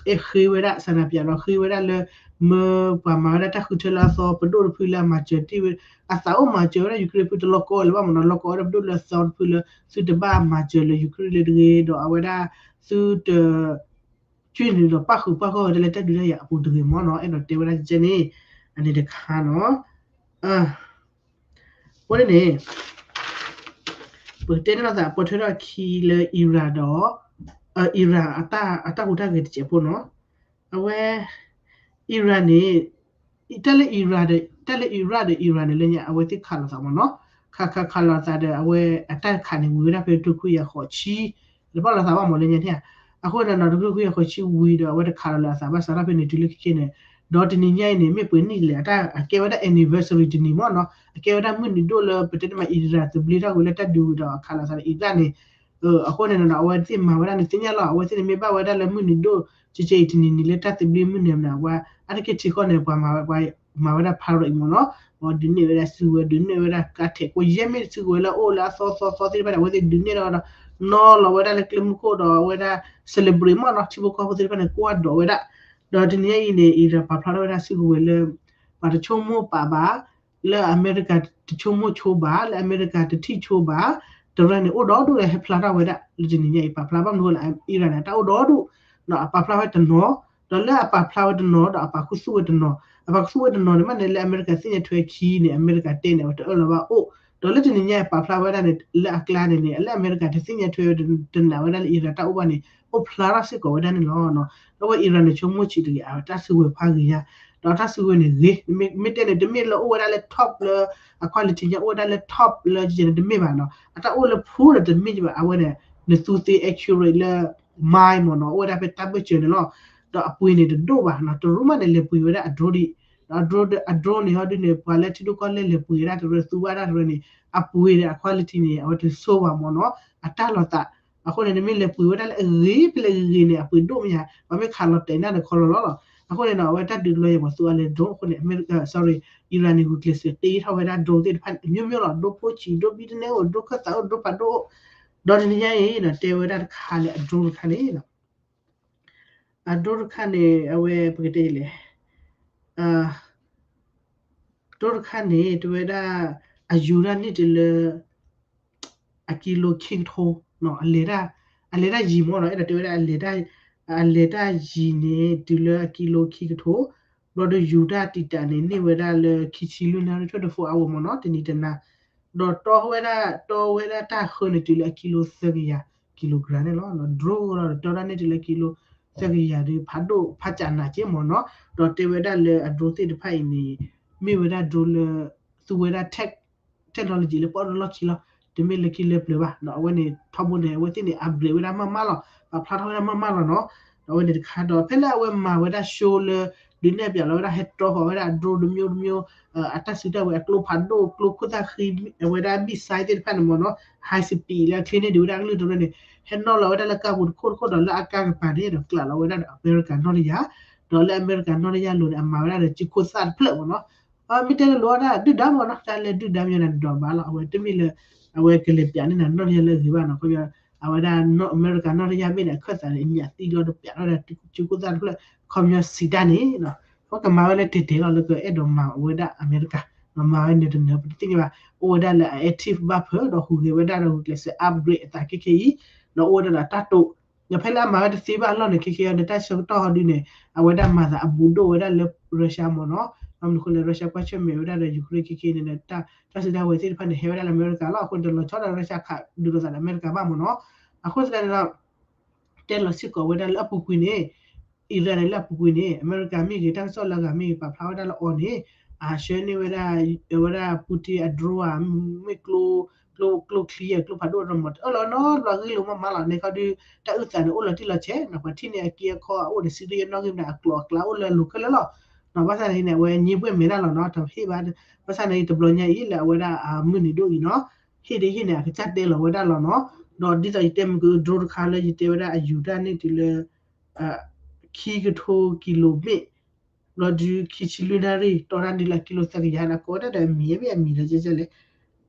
ဒီးဃ့ဝဲဒၣ် ဆန္ဒပြ ဒီးဃ့ဝဲဒၣ်လၢ မၢပှၤမၤဝဲဒၣ်တၢ်ဃုထၢလၢအသီပဒိၣ်တဖုလၢအမၤစၢၤတ့ၢ်ဝဲ အသးအိၣ်မၤစၢၤဝဲဒၣ် Ukraine ဖုတလီၢ်ကီဝဲလၢၤဘၣ်မ့ၢ်နီၤ လီၢ်ကီဝဲဒၣ်ပဒိၣ်လၢအသီတဖုလၢ သုတဘၣ်မၤစၢၤလၢ Ukraine လၢတဂ့ၤ ဒီးအဝဲဒၣ် သုတ တွံၢ်နုာ်ဒီးပၣ်ဃုာ်ပၣ်ဂီၢ်ဝဲဒၣ်လၢတၢ်ဒုးတၢ်ယၤအပူၤတဂ့ၤမ့ၢ်နီၤ အဲၣ်ဒိးတဲဝဲဒၣ်ကဲန့ၣ် အန့ၣ်တခါနီၤ အဃိန့ၣ် ပကတဲန့ၣ်လီၤသး ပိာ်ထွဲထီၣ်အခံလၢ Iran ဒီး Iran အတၢ်ဟူးတၢ်ဂဲၤတစဲးဖိနီၤ အဝဲ Iran န့ၣ် တၢ်လၢ Iran ဒီး တၢ်လၢ Iraq ဒီး Iran န့ၣ်လၢညါ အဝဲသ့ၣ်ခးလိာ်သးမ့ၢ်နီၤ ခးခးခးလိာ်သးဒီး အဝဲအတၢ်ခးန့ၣ်ဝံၤဝဲဒၣ်ဖဲတခွံကယၤဃိးဆံ တဘၣ်လိာ်သးဘၣ်မ့ၢ်လၢညါန့ၣ် အဃိန့ၣ်ဒီး တခွံကယၤဃိးဆံဝံၤဒီး အဝဲတခးလီၤလၢအသးဘၣ်စးထီၣ်ဖဲန့ၣ်တုၤလၢခဲခဲန့ၣ် ဒီးတနံၤညါအံၤန့ၣ် မ့ၢ်ပှဲၤနံၣ်လဲၣ် အကဲဝဲဒၣ် anniversary တနံၤမ့ၢ်နီၤ အကဲဝဲဒၣ်မုၢ်နံၤဒိၣ်လၢပတဲတမံၤ Iran သဘျ့ထီၣ်ဝံၤလၢတၢ်ဒုးဝံၤဒီးခးလီၤသးဒီး Iran န့ၣ် အဃိန့ၣ်ဒီး အဝဲသ့ၣ်မၤဝဲဒၣ်န့ၣ်သ့ၣ်ညါလီၤ အဝဲသ့ၣ်န့ၣ်မ့ၢ်ဘၣ်ဝဲဒၣ်လၢမုၢ်နံၤဒိၣ် ကဲကဲအံၤတနံၤန့ၣ်လၢတၢ်သဘျ့မုၢ်နံၤမနုၤ အဝဲအါတက့ၢ်ထံကီၢ်န့ၣ် ပှၤမၤဝဲ ပှၤမၤဝဲဒၣ် parade မ့ၢ်နီၤ ပှၤဒုးနဲၣ်ဝဲဒၣ်စုကဝဲၤ ဒုးနဲၣ်ဝဲဒၣ်ကါထဲး ကိးယဲၢ်မ့ၢ်စုကဝဲၤလၢအအိၣ်လၢအသီသီသီသ့ၣ်တဖၣ်န့ၣ် အဝဲသ့ၣ်ဒုးနဲၣ်ဒီး နီၤလီၤဝဲဒၣ်လၢကျဲမုၢ်ခိၣ်ဒီးအဝဲဒၣ် celebrate မ့ၢ်နီၤ ထံဖိကီၢ်ဖိသ့ၣ်တဖၣ်န့ၣ် ကွၢ်ဒိးဝဲဒၣ် ဒီးတနံၤညါအံၤန့ၣ် အံၤဒီးပာ်ဖျါထီၣ်ဝဲဒၣ်စုကဝဲၤလၢ ပှၤတဆိကမိၣ်ပာ်ဘၣ် လၢအမဲရကၤတဆိကမိၣ်ဆိဘၣ် လၢအမဲရကၤတထံၣ်ဆိဘၣ် တရၢန့ၣ် အိၣ်ဒီဒူၣ်ဒီးဟဲဖျါထီၣ်ဝဲဒၣ် လၢတနံၤညါအံၤ ပာ်ဖျါဘၣ်မနုၤဃိလၢ Iran န့ၣ် အတၢ်အိၣ်ဒီဒူၣ် အပာ်ဖျါဝဲတနီၤ ဒီးလၢအပာ်ဖျါဝဲတနီၤ ဒီးအပာ်ခူသူၣ်ဝဲတနီၤ အပာ်ခူသူၣ်ဝဲတနီၤန့ၣ် မ့ၢ်န့ၣ်လၢအမဲရကၤသ့ၣ်ညါထွဲခံန့ၣ် အမဲရကၤတဲန့ၣ် အဝဲတအၢၣ်လီၤဘၣ်အိၣ် ဒီးလၢတနံၤညါအံၤပာ်ဖျါဝဲဒၣ်န့ၣ် လၢအကျါန့ၣ်န့ၣ် လၢအမဲရကၤတသ့ၣ်ညါထွဲဝဲတနာ်ဝဲဒၣ်လၢ Iran တၢ်အိၣ်ဘၣ်န့ၣ် အိၣ်ဖျါထီၣ်စ့ၢ်ကီးဝဲဒၣ်န့ၣ်လီၤ. ဒီးဝဲ Iran န့ၣ်ဆိကမိၣ်ဆံးတဂ့ၤ အတၢ်စုကဝဲၤဖးဂ့ၤညါ ဒီးတၢ်စုကဝဲၤန့ၣ်ဂ့ၤ မ့ၢ်တဲန့ၣ် တမ့ၢ်လၢအိၣ်ဝဲဒၣ်လၢ top လၢ အ quality ညါ အိၣ်ဝဲဒၣ်လၢ top လၢယဲန့ၣ် တမ့ၢ်ဘၣ်နီၤ အတၢ်အိၣ်လၢဖူဒီးတမ့ၢ်ဘၣ် အဝဲန့ၣ် နသူသ့ accurate လၢ mile မ့ၢ်နီၤ အိၣ်ဝဲဒၣ်ဖဲတၢ်ဘၢၣ်စၢၤန့ၣ်လီၤ. ဒီးအပှ့ၤန့ၣ်တဒိၣ်ဘၣ်နီၤ တရူးမးန့ၣ် လဲၤပှ့ၤဝဲဒၣ်အ drone ဒံး ဒီးအ drone န့ၣ်ဟီဒုန့ၣ် ပှၤလၢထံဒိၣ်ကီၢ်လဲၢ်လဲၤပှ့ၤဝဲဒၣ်တရၢ သူဘၣ်ဒၣ်တရၢန့ၣ် အပှ့ၤဒီးအ quality န့ၣ် အဝဲတဆိဘၣ်မ့ၢ်နီၤ အတၢ်လီၤသး အဃိန့ၣ် နမ့ၢ်လဲၤပှ့ၤဝဲဒၣ်လၢအဂ့ၤ ဖဲလဲၣ်ဂ့ၤဂ့ၤန့ၣ် အပှ့ၤဒိၣ်မးယါ ပှၤမ့ၢ်ခးလီၤတဲာ်နၢ်ဒီးခီလီၤလီၤလီၤ. အဃိန့ၣ်နီၤ အဝဲတၢ်ဒုးတဘျီယဲၢ်ပှၤသူအါလဲၤ drone အဃိန့ၣ် အမဲရကၤ sorry Iran န့ၣ် ဂုာ်ကျဲးစၢးတ့ထီၣ်ဝဲဒၣ် drone သ့ၣ်တဖၣ်န့ၣ် အမျိုးမျိုးလီၤ ဒိဖိဆံး ဒိဘံတနဲအိၣ် ဒိခၢၣ်သးအိၣ် ဒိဖးဒိၣ်အိၣ် ဒီးတနံၤညါအံၤနီၤ တဲဝဲဒၣ်တခါလၢအ drone တခါန့ၣ်နီၤ အ drone တခါန့ၣ် အဝဲပကတဲလဲၣ် drone တခါန့ၣ် တဲဝဲဒၣ် အယူၤဒၣ်န့ၢ်တုၤလၢ အကံလိခံကထိ အလဲၤတၢ်ယံၤမ့ၢ်နီၤ အဲၣ်ဒိးတဲဝဲဒၣ် အလဲၤတၢ်ယံၤန့ၣ် တုၤလၢအကံလိခံကထိ ဘျီဒီးယူၤတၢ်တံာ်တာ်န့ၣ် န့ၢ်ဝဲဒၣ်လၢခံဆံလွံၢ်နၣ်ရံၣ် twenty-four hour မ့ၢ်နီၤ တနံၤတနၤ ဒီးတီဝဲဒၣ် တီဝဲဒၣ်တၢ်ဃၢန့ၣ် တုၤလၢအကံလိသၢကယၤ kilogram န့ၣ်လီၤ. drone လီၤဒီးတီဒၣ်န့ၢ်တုၤလၢကံလိသၢကယၤဒီး ဖးဒိၣ်ဖးကၠးနးက့မ့ၢ်နီၤ ဒီးတဲဝဲဒၣ်လၢအ drone သ့ၣ်တဖၣ်အံၤန့ၣ် မ့ၢ်ဝဲဒၣ် drone လၢ သူဝဲဒၣ် tech technology လၢပအီၣ်ဒိလီၢ်ခံလီၤ တမ့ၢ်လၢခံလၢပျၢၤဘၣ် ဒီးအဝဲန့ၣ် ထီဘိန့ၣ် အဝဲသ့ၣ်န့ၣ် upgrade ဝဲဒၣ်မးမးလီၤ ပာ်ဖျါထီၣ်ဝဲဒၣ်မးမးလီၤနီၤ ဒီးအဝဲန့ၣ်တခါဒီး ဖဲလၢအဝဲမၤဝဲဒၣ် show လၢ ဒုးနဲၣ်ပၠးလီၤဝဲဒၣ် ဟဲတီဃီၤဝဲဒၣ် drone တမျိုးတမျိုး အတၢ်စုတၢ်ဝဲၤအကျိဖးဒိၣ် ကျိခိၣ်သၣ်ဃံ အဝဲဒၣ် missile သ့ၣ်တဖၣ်န့ၣ်မ့ၢ်နီၤ high speed လၢအချ့န့ၢ်ဒံးဝဲဒၣ်ကလုၢ်တရၢန့ၣ် ဟဲနီၣ်လီၤဝဲဒၣ်လၢကါပူၤတခိၣ်တခိၣ်ဒီးလၢအကါကပၤန့ၣ်ဒီးကျးလီၤဝဲဒၣ်ဒီးအမဲရကၤနီၣ်တယၣ် ဒီးလၢအမဲရကၤနီၣ်တယၣ်လိၤန့ၣ် အမၤဝဲဒၣ်ဒီးစုခိၣ်သၣ်တဖျၢၣ်မ့ၢ်နီၤ မ့ၢ်တဲလၢလိၤဝဲဒၣ်ဒုၣ်ဒါမ့ၢ်နီၤ တၢ်လၢဒုၣ်ဒါမ့ၢ်နီၤ တၢ်လၢဒုၣ်ဒါမ့ၢ်နီၤ တမ့ၢ်လၢ အဝဲကလဲၤပၠးန့ၢ်နၤနီၣ်တယၣ်လၢအဂ့ၤဘၣ်နီၤ ခီပညီ အဝဲဒၣ်အမဲရကၤနီၣ်တယၣ်ဘ့ၣ်န့ၣ် အခၢၣ်သးန့ၣ် ညၣ်သံလီၤတပၠးထီၣ်ဒီးစုခိၣ်သၣ်တဖျၢၣ် ခီပညီစံးတၢ်န့ၣ် အဝဲကမၤဝဲလၢတဲာ်တဲာ်လီၤ လၢကအဲၣ်ဒိးမၤဝဲဒၣ်အမဲရကၤ မၤဝဲန့ၣ်တနၢၤ ပတသ့ၣ်ညါဘၣ် အိၣ်ဝဲဒၣ်လၢအ active ဘၣ်ဖၢဒီးဟူးဂဲၤဝဲဒၣ်ဒီးဂုာ်ကျဲးစၢး upgrade အသးခဲခဲအံၤ ဒီးအိၣ်ဝဲဒၣ်ဒီးတၢ်တိာ် ဒီးဖဲလၢအမၤဝဲတသ့ဘၣ်အလီၢ်န့ၣ် ခဲခဲအံၤန့ၣ် တၢ်ဆၢကတီၢ်ဟီဒုန့ၣ် အဝဲဒၣ်မၤသးအဘူးဒိၣ်ဝဲဒၣ်လၢ Russia မ့ၢ်နီၤ ဘၣ်မနုၤအဃိလဲၣ် Russia ကွၢ်ဆၢၣ်မဲာ်ဝဲဒၣ်ဒီး Ukraine ခဲခဲအံၤန့ၣ် တၢ်စုတၢ်ဝဲၤသ့ၣ်တဖၣ်န့ၣ် ဟဲဝဲဒၣ်လၢအမဲရကၤလီၤ အဃိန့ၣ် တလီၤဆီဒီး Russia ခးဒုးလိာ်သးဒီးအမဲရကၤဘၣ်မ့ၢ်နီၤ အဃိသတးန့ၣ်ဒီး တဲလီၤစ့ၢ်ကီးဝဲဒၣ်လၢအပူၤကွံာ်န့ၣ် Iran န့ၣ်လၢအပူၤကွံာ်န့ၣ် အမဲရကၤမ့ၢ်ဂ့ၤ တၢ်ကစီၣ်လၢအဂၤမ့ၢ်ဂ့ၤ ပာ်ဖျါဝဲဒၣ်လၢအီၤန့ၣ် အဆှၢန့ၢ်ဝဲဒၣ် အဝဲဒၣ် Putin အ drone ဧါ မ့ၢ်ကျိ ကျိချံ ကျိဖးဒိၣ်ဒီးမ့ၢ်တအၢၣ်လီၤနီတဘျီဂ့ၢ်လိာ်မးမးလီၤ န့ၣ်ခီဒု တၢ်အုၣ်သးန့ၣ်အိၣ်လီၤတံၢ်လီၤဆဲး ပှၤထံၣ်န့ၢ်အက့အခီအအိၣ်ဒီး Syria နီၣ်ဂံၢ်မနုၤ အကျိၤအကျဲအိၣ်လၢအလိၤခဲလၢာ်လီၤ ဘၣ်ဆၣ်န့ၣ် အဝဲညံဘှဲၣ်မဲာ်တၢ်လီၤနီၤ တဟ့ၣ်ဘၣ် ဘၣ်ဆၣ်န့ၣ် တဘျီညါအံၤလၢအဝဲဒၣ်အမုၢ်နံၤဒိၣ်အံၤနီၤ ဟ့ၣ်တဟ့ၣ်န့ၣ် အကစၢ်တဲလီၤဝဲဒၣ်လီၤနီၤ ဒီးဒ်သိးယတဲမုၢ်က drone တခါလၢယတဲဝဲဒၣ်အယူၤတၢ်န့ၣ်တုၤလၢ ခံကထိ kilometer ဘျီဒုးခံဆံလွံၢ်နၣ်ရံၣ် တီတၢ်ဒုးလၢကံလိသၢကယၤန့ၣ် ကိးဝဲဒၣ်ဒီးအမံၤမ့ၢ်အမံၤလၢက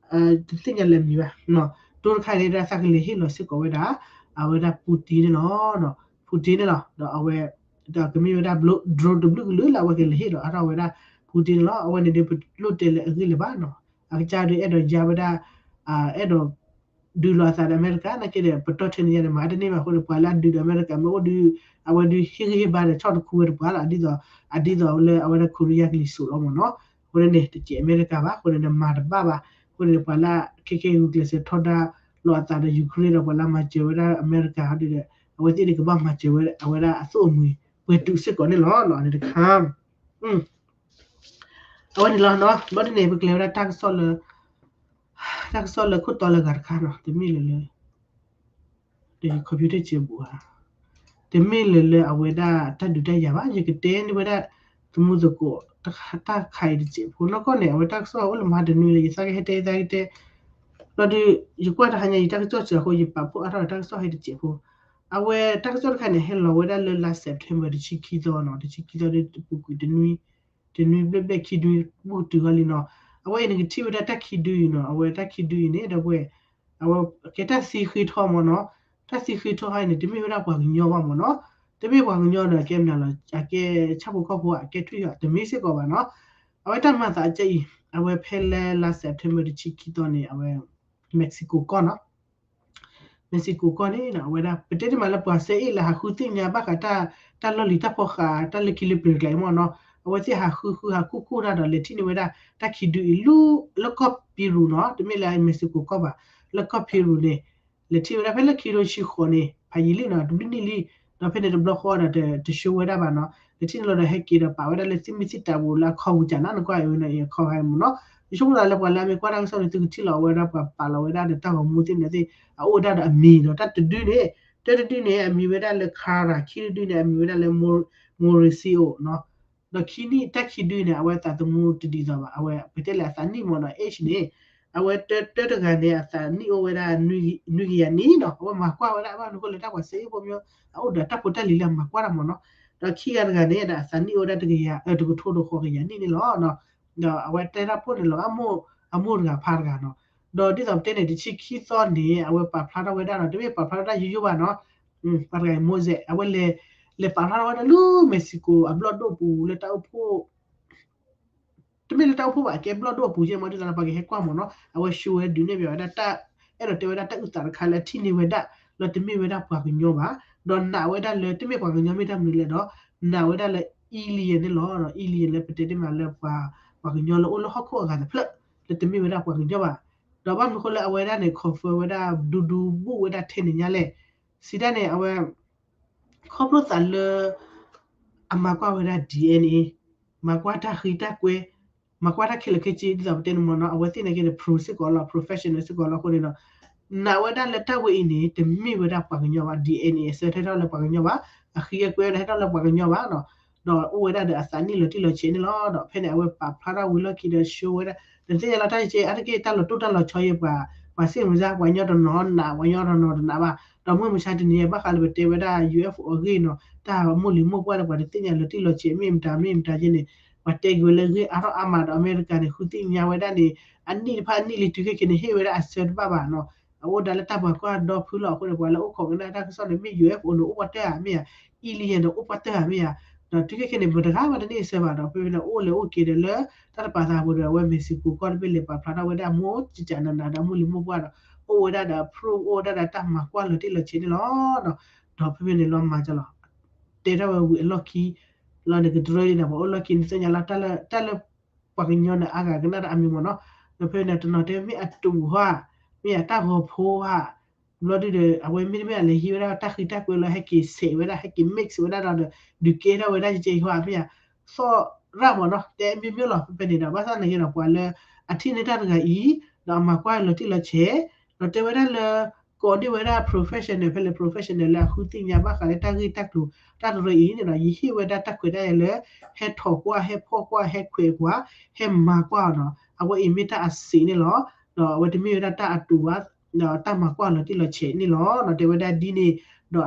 ဲကဲလဲၣ် တသ့ၣ်ညါလၢအမံၤဘၣ် drone တခါန့ၣ် ဒ်သးကလဲၤဟ့ၣ်လီၤစ့ၢ်ကီးဝဲဒၣ် အဝဲဒၣ် Putin န့ၣ်လီၤ Putin န့ၣ်လီၤ ဒီးအဝဲ ဒီးကမ့ၢ်ဝဲဒၣ် drone တဘျုးကလုာ်လၢအဝဲကလဲၤဟ့ၣ်လီၤအါထီၣ်ဝဲဒၣ် Putin န့ၣ်လီၤ အဝဲန့ၣ်ဒီးပလိၣ်တဲလၢအဂ့ၢ်လၢၤဘၣ်နီၤ အကစၢ်ဒုးအဲၣ်ဒိးယါဝဲဒၣ် အဲၣ်ဒိး ဒုးလိာ်အသးဒီးအမဲရကၤ နာ်က့ဒီး ပတီၢ်ထဲန့ၣ်ယါန့ၣ် မ့ၢ်အတန့ၢ်ဘၣ်အဃိန့ၣ် ပှၤလၢအဒုးဒီးအမဲရကၤ မ့ၢ်အိၣ်ဒုး အဝဲဒုးဟ့ၣ်ဂံၢ်ဟ့ၣ်ဘါဒီးဆီၣ်တခူဝဲတပှၤလီၤ ဒ်သိး အဒ်သိးလၢအဝဲဒၣ် Korea ကလံၤစိးလီၤမ့ၢ်နီၤ အဃိန့ၣ်န့ၣ် တစဲးအမဲရကၤဘၣ် အဃိန့ၣ်ဒီးမၤတဘၣ်ဘၣ် အဃိန့ၣ်ဒီး ပှၤလၢခဲခဲဂုာ်ကျဲးစၢးထီဒါလိာ်အသးဒီး Ukraine ဒီး ပှၤလၢမၤစၢၤဝဲဒၣ်အမဲရကၤဒီး အဝဲသ့ၣ်န့ၣ်ကဘၣ်မၤစၢၤဝဲအဝဲဒၣ်အသိၣ်အမှံၤ ပှဲၤတုၤစ့ၢ်ကီးန့ၣ်လီၤ န့ၣ်တခါ အဝဲန့ၣ်လီၤနီၤ ဘျီဒ်န့ၣ် ပကလဲၤဝဲဒၣ်တၢ်ကစီၣ်လၢ တၢ်ကစီၣ်လၢခိၣ်တီလၢဂၤတခါနီၤ တမ့ၢ်လၢလၢ computer စဲးဘူးဧါ တမ့ၢ်လၢလၢအဝဲဒၣ်တၢ်ဒုးတၢ်ယၤဘၣ် ယကတဲန့ၢ်ဝဲဒၣ် သမူသကိး တၢ်ခးအံၤတစဲးဖိ နီၢ်ကီၢ်န့ၣ် အဝဲတၢ်ကစီၣ်အိၣ်လၢမဟါတနွံလၢ ယသးကဟဲတဲ ယသးကတဲ ဘျီဒုး ယကွၢ်တဟါညါအံၤ တၢ်ကစီၣ်စဲးအဃိ ယပာ်ဖှိၣ်အါထီၣ်တၢ်ကစီၣ်ဟဲတစဲးဖိ အဝဲတၢ်ကစီၣ်တခါန့ၣ် ဟဲလီၤဝဲဒၣ်လၢလါ September တဆံခံသီနီၤ တဆံခံသီဒီး ပူၤကွံာ်တနွံ တနွံဘျဲၣ်ဘျဲၣ်ခံနွံ ဘူးတုၤဂီၢ်လံနီၤ အဝဲအံၤနကထံၣ်ဝဲဒၣ်တၢ်ခံဒုအံၤနီၤ အဝဲတၢ်ခံဒုအံၤန့ၣ် ဒီပုၢ်ဝဲၢ် အဝဲကဲတၢ်သံဃ့ထီမ့ၢ်နီၤ တၢ်သံဃ့ထီခါအံၤန့ၣ် တမ့ၢ်ဝဲဒၣ်ပှၤကညီဘၣ်မ့ၢ်နီၤ တမ့ၢ်ပှၤကညီဒီး ကဲမနုၤလီၤ အကဲဆၣ်ဖိကီၢ်ဖိ အကဲထွံၣ်ယီၤ တမ့ၢ်စ့ၢ်ကီးဘၣ်နီၤ အဝဲတၢ်မၤသးအကဲအံၤ အဝဲဖဲလၢလါ September တဆံခံသီန့ၣ် အဝဲ Mexico ကီၢ်နီၤ Mexico ကီၢ်န့ၣ် အဝဲဒၣ် ပတဲတမံၤလၢပှၤစဲအ့ၣ်လၢဟးဃုသ့ၣ်ညါဘၣ်ဃးတၢ် တၢ်လီၢ်လံၤတၢ်ဖီဃး တၢ်လၢခံလၢပျၢၤတကျါအံၤမ့ၢ်နီၤ အဝဲသ့ၣ်ဟးဃုဃုဟးခူၣ်ခူၣ်တၢ်ဒီး လဲၤထံၣ်န့ၢ်ဝဲဒၣ် တၢ်ခံဒုအံၤလူၤလၢကီၢ် Peru နီၤ, တမ့ၢ်လၢ Mexico ကီၢ်ဘၣ်, လၢကီၢ် Peru န့ၣ် လဲၤထံၣ်ဝဲဒၣ်ဖဲလၢခံကထိဆံဃိးန့ၣ် ဖးယံာ်လံနီၤ, တဘျုးနံၣ်လံ, ဒီးဖဲန့ၣ်တဘျီဃီဒီး တ တ show ဝဲဒၣ်ဘၣ်နီၤ, လဲၤထံၣ်န့ၢ်လီၤဒီး ဟဲက့ၤဒီးပာ်ဝဲဒၣ်လၢသုးမုၢ်သံၣ်တၢ်ပူၤလၢအခီပူၤကၠးနီၤ, နကွၢ်အံၤဝဲန့ၣ် အခီဂၤမ့ၢ်နီၤ, ယဆိကမိၣ်သးလၢပှၤလၢအမ့ၢ်ကွၢ်တၢ်ကစီၣ်န့ၣ် သုကထံၣ်လီၤဝဲဒၣ်ပှၤပာ်လီၤဝဲဒၣ်ဒီးတၢ်ဂီၤမူသ့ၣ်န့ၣ်သ့ၣ် အအိၣ်ဝဲဒၣ်ဒီးအမံၤဒီး တၢ်တဒုန့ၣ်, တၢ်တဒုန့ၣ် အမံၤဝဲဒၣ်လၢ Cara, ခံဒုန့ၣ် အမံၤဝဲဒၣ်လၢ Mau- Mauricio နီၤ, ဒီးခံနံၣ် တၢ်ခံဒုန့ၣ် အဝဲသးသမူတဒ်သိးဘၣ်, အဝဲပတဲလဲၣ်အသးနံၣ်မ့ၢ်နီၤ, age န့ၣ် အဝဲတၢတဂၤန့ၣ် အသးနံၣ်အိၣ်ဝဲဒၣ် နွံကယၤနံၣ်နီၤ, အဝဲမၤကွၢ်ဝဲဒၣ် ဘၣ်မနုၤအဃိလဲၣ် တၢ်ပှၤစဲအ့ၣ်ဖိမ့ၢ် အအိၣ်ဒီးတၢ်ဖိတၢ်လံၤလၢအမၤကွၢ်တၢ်မ့ၢ်နီၤ, ဒီးခံဂၤတဂၤန့ၣ်ဒီး အသးနံၣ်အိၣ်ဝဲဒၣ်တကယၤ အၢ တကထိဒီးဃိးကယၤနံၣ်န့ၣ်လီၤ. ဒီးအဝဲတဲတၢ်ဖိန့ၣ်လီၤ အမိၢ် အမိၢ်တဂၤဖါတဂၤနီၤ, ဒီးဒ်သိးပတဲန့ၣ် တဆံခံသီန့ၣ် အဝဲပာ်ဖျါထီၣ်ဝဲဒၣ်နီၤ, တမ့ၢ်ပာ်ဖျါထီၣ်တၢ်ယိယိဘၣ်နီၤ, ပှၤတဂၤအံၤ Moses အဝဲလဲၤ လဲၤပာ်ဖျါထီၣ်ဝဲဒၣ်လၢ Mexico အဘျီၣ်ဒိၣ်ပူၤလၢတၢ်အိၣ်ဖှိၣ် တမ့ၢ်လၢတၢ်အိၣ်ဖှိၣ်ဘၣ်, အကဲဘျီၣ်ဒိၣ်အပူၤကဲမ့ၢ် ဒ်သိးလၢပှၤကဟဲကွၢ်မ့ၢ်နီၤ, အဝဲ show ဝဲဒုးနဲၣ်ပၠးဝဲဒၣ်တၢ် အဲၣ်ဒိးတဲဝဲဒၣ်တၢ်အုၣ်သးတခါလၢအထံၣ်န့ၢ်ဝဲဒၣ် လၢတမ့ၢ်ဝဲဒၣ်ပှၤကညီဘၣ်, ဒီးနာ်ဝဲဒၣ်လၢတမ့ၢ်ပှၤကညီမ့ၢ်တၢ်မနုၤလဲၣ်ဒီး နာ်ဝဲဒၣ်လၢ alien န့ၣ်လီၤ, alien လၢပတဲတ့ၢ်မးလၢပှၤ ပှၤကညီလၢအိၣ်လၢဟီၣ်ခိၣ်အဂၤတဖျၢၣ် လၢတမ့ၢ်ဝဲဒၣ်ပှၤကညီဘၣ်, ဒီးဘၣ်မနုၤအဃိလၢအဝဲဒၣ်န့ၣ် confirm ဝဲဒၣ်ဒူဒူဘူးဝဲဒၣ်ထဲန့ၣ်ညါလဲၣ်, စံးတၢ်န့ၣ် အဝဲ ခီဖျိသးလၢ အမၤကွၢ်ဝဲဒၣ် DNA, မၤကွၢ်တၢ်ဃံတၢ်ကွဲ, မၤကွၢ်တၢ်ခဲလၢာ်ခဲဆ့ ဒ်သိးပတဲန့ၣ်မ့ၢ်နီၤ, အဝဲသ့ၣ်န့ၣ်က့န့ၣ် pro စ့ၢ်ကီးလီၤ, professional စ့ၢ်ကီးလီၤအဃိန့ၣ်ဒီး နာ်ဝဲဒၣ်လၢတၢ်ဝဲအံၤန့ၣ် တမ့ၢ်ဝဲဒၣ်ပှၤကညီဘၣ်, DNA အစၢဟဲထီၣ်လၢပှၤကညီဘၣ်, အဃံအကွဲဟဲထီၣ်လၢပှၤကညီဘၣ်နီၤ, ဒီးအိၣ်ဝဲဒၣ်ဒီးအသးနံၣ်လီၤတံၢ်လီၤဆဲးန့ၣ်လီၤ, ဒီးဖဲန့ၣ် အဝဲပာ်ဖျါထီၣ်ဝံၤလီၢ်ခံဒီး show ဝဲဒၣ်, နသ့ၣ်ညါလီၤတၢ်ကဲ အါတက့ၢ်တၢ်လီၤတိၢ်တၢ်လီၤဆီယဲ ပှၤ ပှၤစ့ၢ်မုၢ်စၢ် ပှၤကညီတနီၤနာ် ပှၤကညီတနီၤတနာ်ဘၣ်, ဒီးမုၢ်မဆါတနံၤညါ ဘၣ်ဃးလၢပတဲဝဲဒၣ် ယူအ့ၣ်အူအီၣ်အဂ့ၢ်နီၤ တၢ်မိၢ်လံၤမိၢ်ပှၢ်ဒီး ပှၤတသ့ၣ်ညါလီၤတံၢ်လီၤဆဲးမ့ၢ်မတၤမ့ၢ်မတၤယဲန့ၣ် ပှၤတဲက့ၤဝဲလၢအဂ့ၢ်အါထီၣ်အါမးဒီး အမဲရကၤန့ၣ် ဃုသ့ၣ်ညါဝဲဒၣ်န့ၣ် အနံၣ်တဖၣ်အနံၣ်လံ တုၤခဲက့ၤန့ၣ် ဟ့ၣ်ဝဲဒၣ်အစၢတဘၣ်ဘၣ်နီၤ, အအိၣ်ဒၣ်လၢတၢ်ပှၤကွၢ်ဒီဖုလီၤအဃိန့ၣ် ပှၤလၢအိၣ်ခိးကနၣ်တၢ်ကစီၣ်န့ၣ် မ့ၢ် ယူအ့ၣ်အူအီၣ်န့ၣ် အိၣ်ပှၢ်တၢၢ်ဧါမ့ၢ်ဧါ, alien န့ၣ် အိၣ်ပှၢ်တၢၢ်ဧါမ့ၢ်ဧါ, ဒီးတုၤခဲက့ၤန့ၣ် မတဂၤမးတန့ၢ်အစၢဘၣ်ဒီး ဖဲဖဲန့ၣ် အိၣ်လဲၤအိၣ်က့ၤဒီးလၢ တၢ်တပာ်သးပူၤဒီး အဝဲ Mexico ကီၢ်တဘ့ၣ်လဲၤပာ်ဖျါထီၣ်ဝဲဒၣ် မိၢ်ကကနနၤဒီး အမိၢ်လံၤမိၢ်ပှၢ်ဒီး အိၣ်ဝဲဒၣ်ဒီး proof အိၣ်ဝဲဒၣ်ဒီးတၢ်မၤကွၢ်လီၤတံၢ်လီၤဆဲးန့ၣ်လီၤ. ဒီးဖဲဖဲန့ၣ်လီၤမၤကလီၤ တဲထီၣ်ဝဲဝံၤအလီၢ်ခံ လီၤန့ၣ် ကတရၢလံဒီး ပှၤအိၣ်လီၢ်ခံန့ၣ် သ့ၣ်ညါလီၤ တၢ်လၢ တၢ်လၢ ပှၤကညီန့ၣ် အါဂၤကနၣ်တၢ်အါမံၤမ့ၢ်နီၤ, ဒီးဖဲဖဲန့ၣ် တနီၤတဲမ့ၢ်အတူးဧါ, မ့ၢ်အတၢ်ဂီၤဖိဧါ, ဘျီဒုဒီး အဝဲမ့တမ့ၢ်အလဲၤဟံးဝဲဒၣ်တၢ်ဃံတၢ်ကွဲလၢဟဲက့ၤဆဲးဝဲဒၣ် ဟဲက့ၤ mix ဝဲဒၣ်ဒီး ဒုးကဲထီၣ်ဝဲဒၣ်ကဲကဲအံၤဟီဧါ မ့ၢ်ဧါ, သီၣ်ရၣ်မ့ၢ်နီၤ တဲမ့ၢ်မ့ၢ်လီၤ ဖဲဖဲန့ၣ်ဒီး ဘၣ်ဆၣ်န့ၣ်က့ဒီး ပှၤလၢ အထံၣ်န့ၢ်တၢ်တဂၤအံၤ ဒီးအမၤကွၢ်လီၤတံၢ်လီၤဆဲး ဒီးတဲဝဲဒၣ်လၢ ကိးန့ၢ်ဝဲဒၣ် professional ဖဲလဲၣ် professional လၢအဃုသ့ၣ်ညါဘၣ်ဃးလၢတၢ်ဂ့ၢ်တၢ်ကျိၤ တၢ်တရၢအံၤန့ၣ်ဒီး ယဟ့ၣ်ဝဲဒၣ်တၢ်ခွဲးတၢ်ယာ်လၢ ဟဲထီၣ်ကွၢ် ဟဲဖီၣ်ကွၢ် ဟဲခွဲးကွၢ် ဟဲမၤကွၢ်အီၤနီၤ, အဝဲအံၤမ့ၢ်တၢ်အစံးန့ၣ်လီၤ. ဒီးအဝဲတမ့ၢ်ဝဲဒၣ်တၢ်အတူးဘၣ်, ဒီးတၢ်မၤကွၢ်လီၤတံၢ်လီၤဆဲးန့ၣ်လီၤ. ဒီးတဲဝဲဒၣ်ဒ်န့ၣ် ဒီး ဒီးတ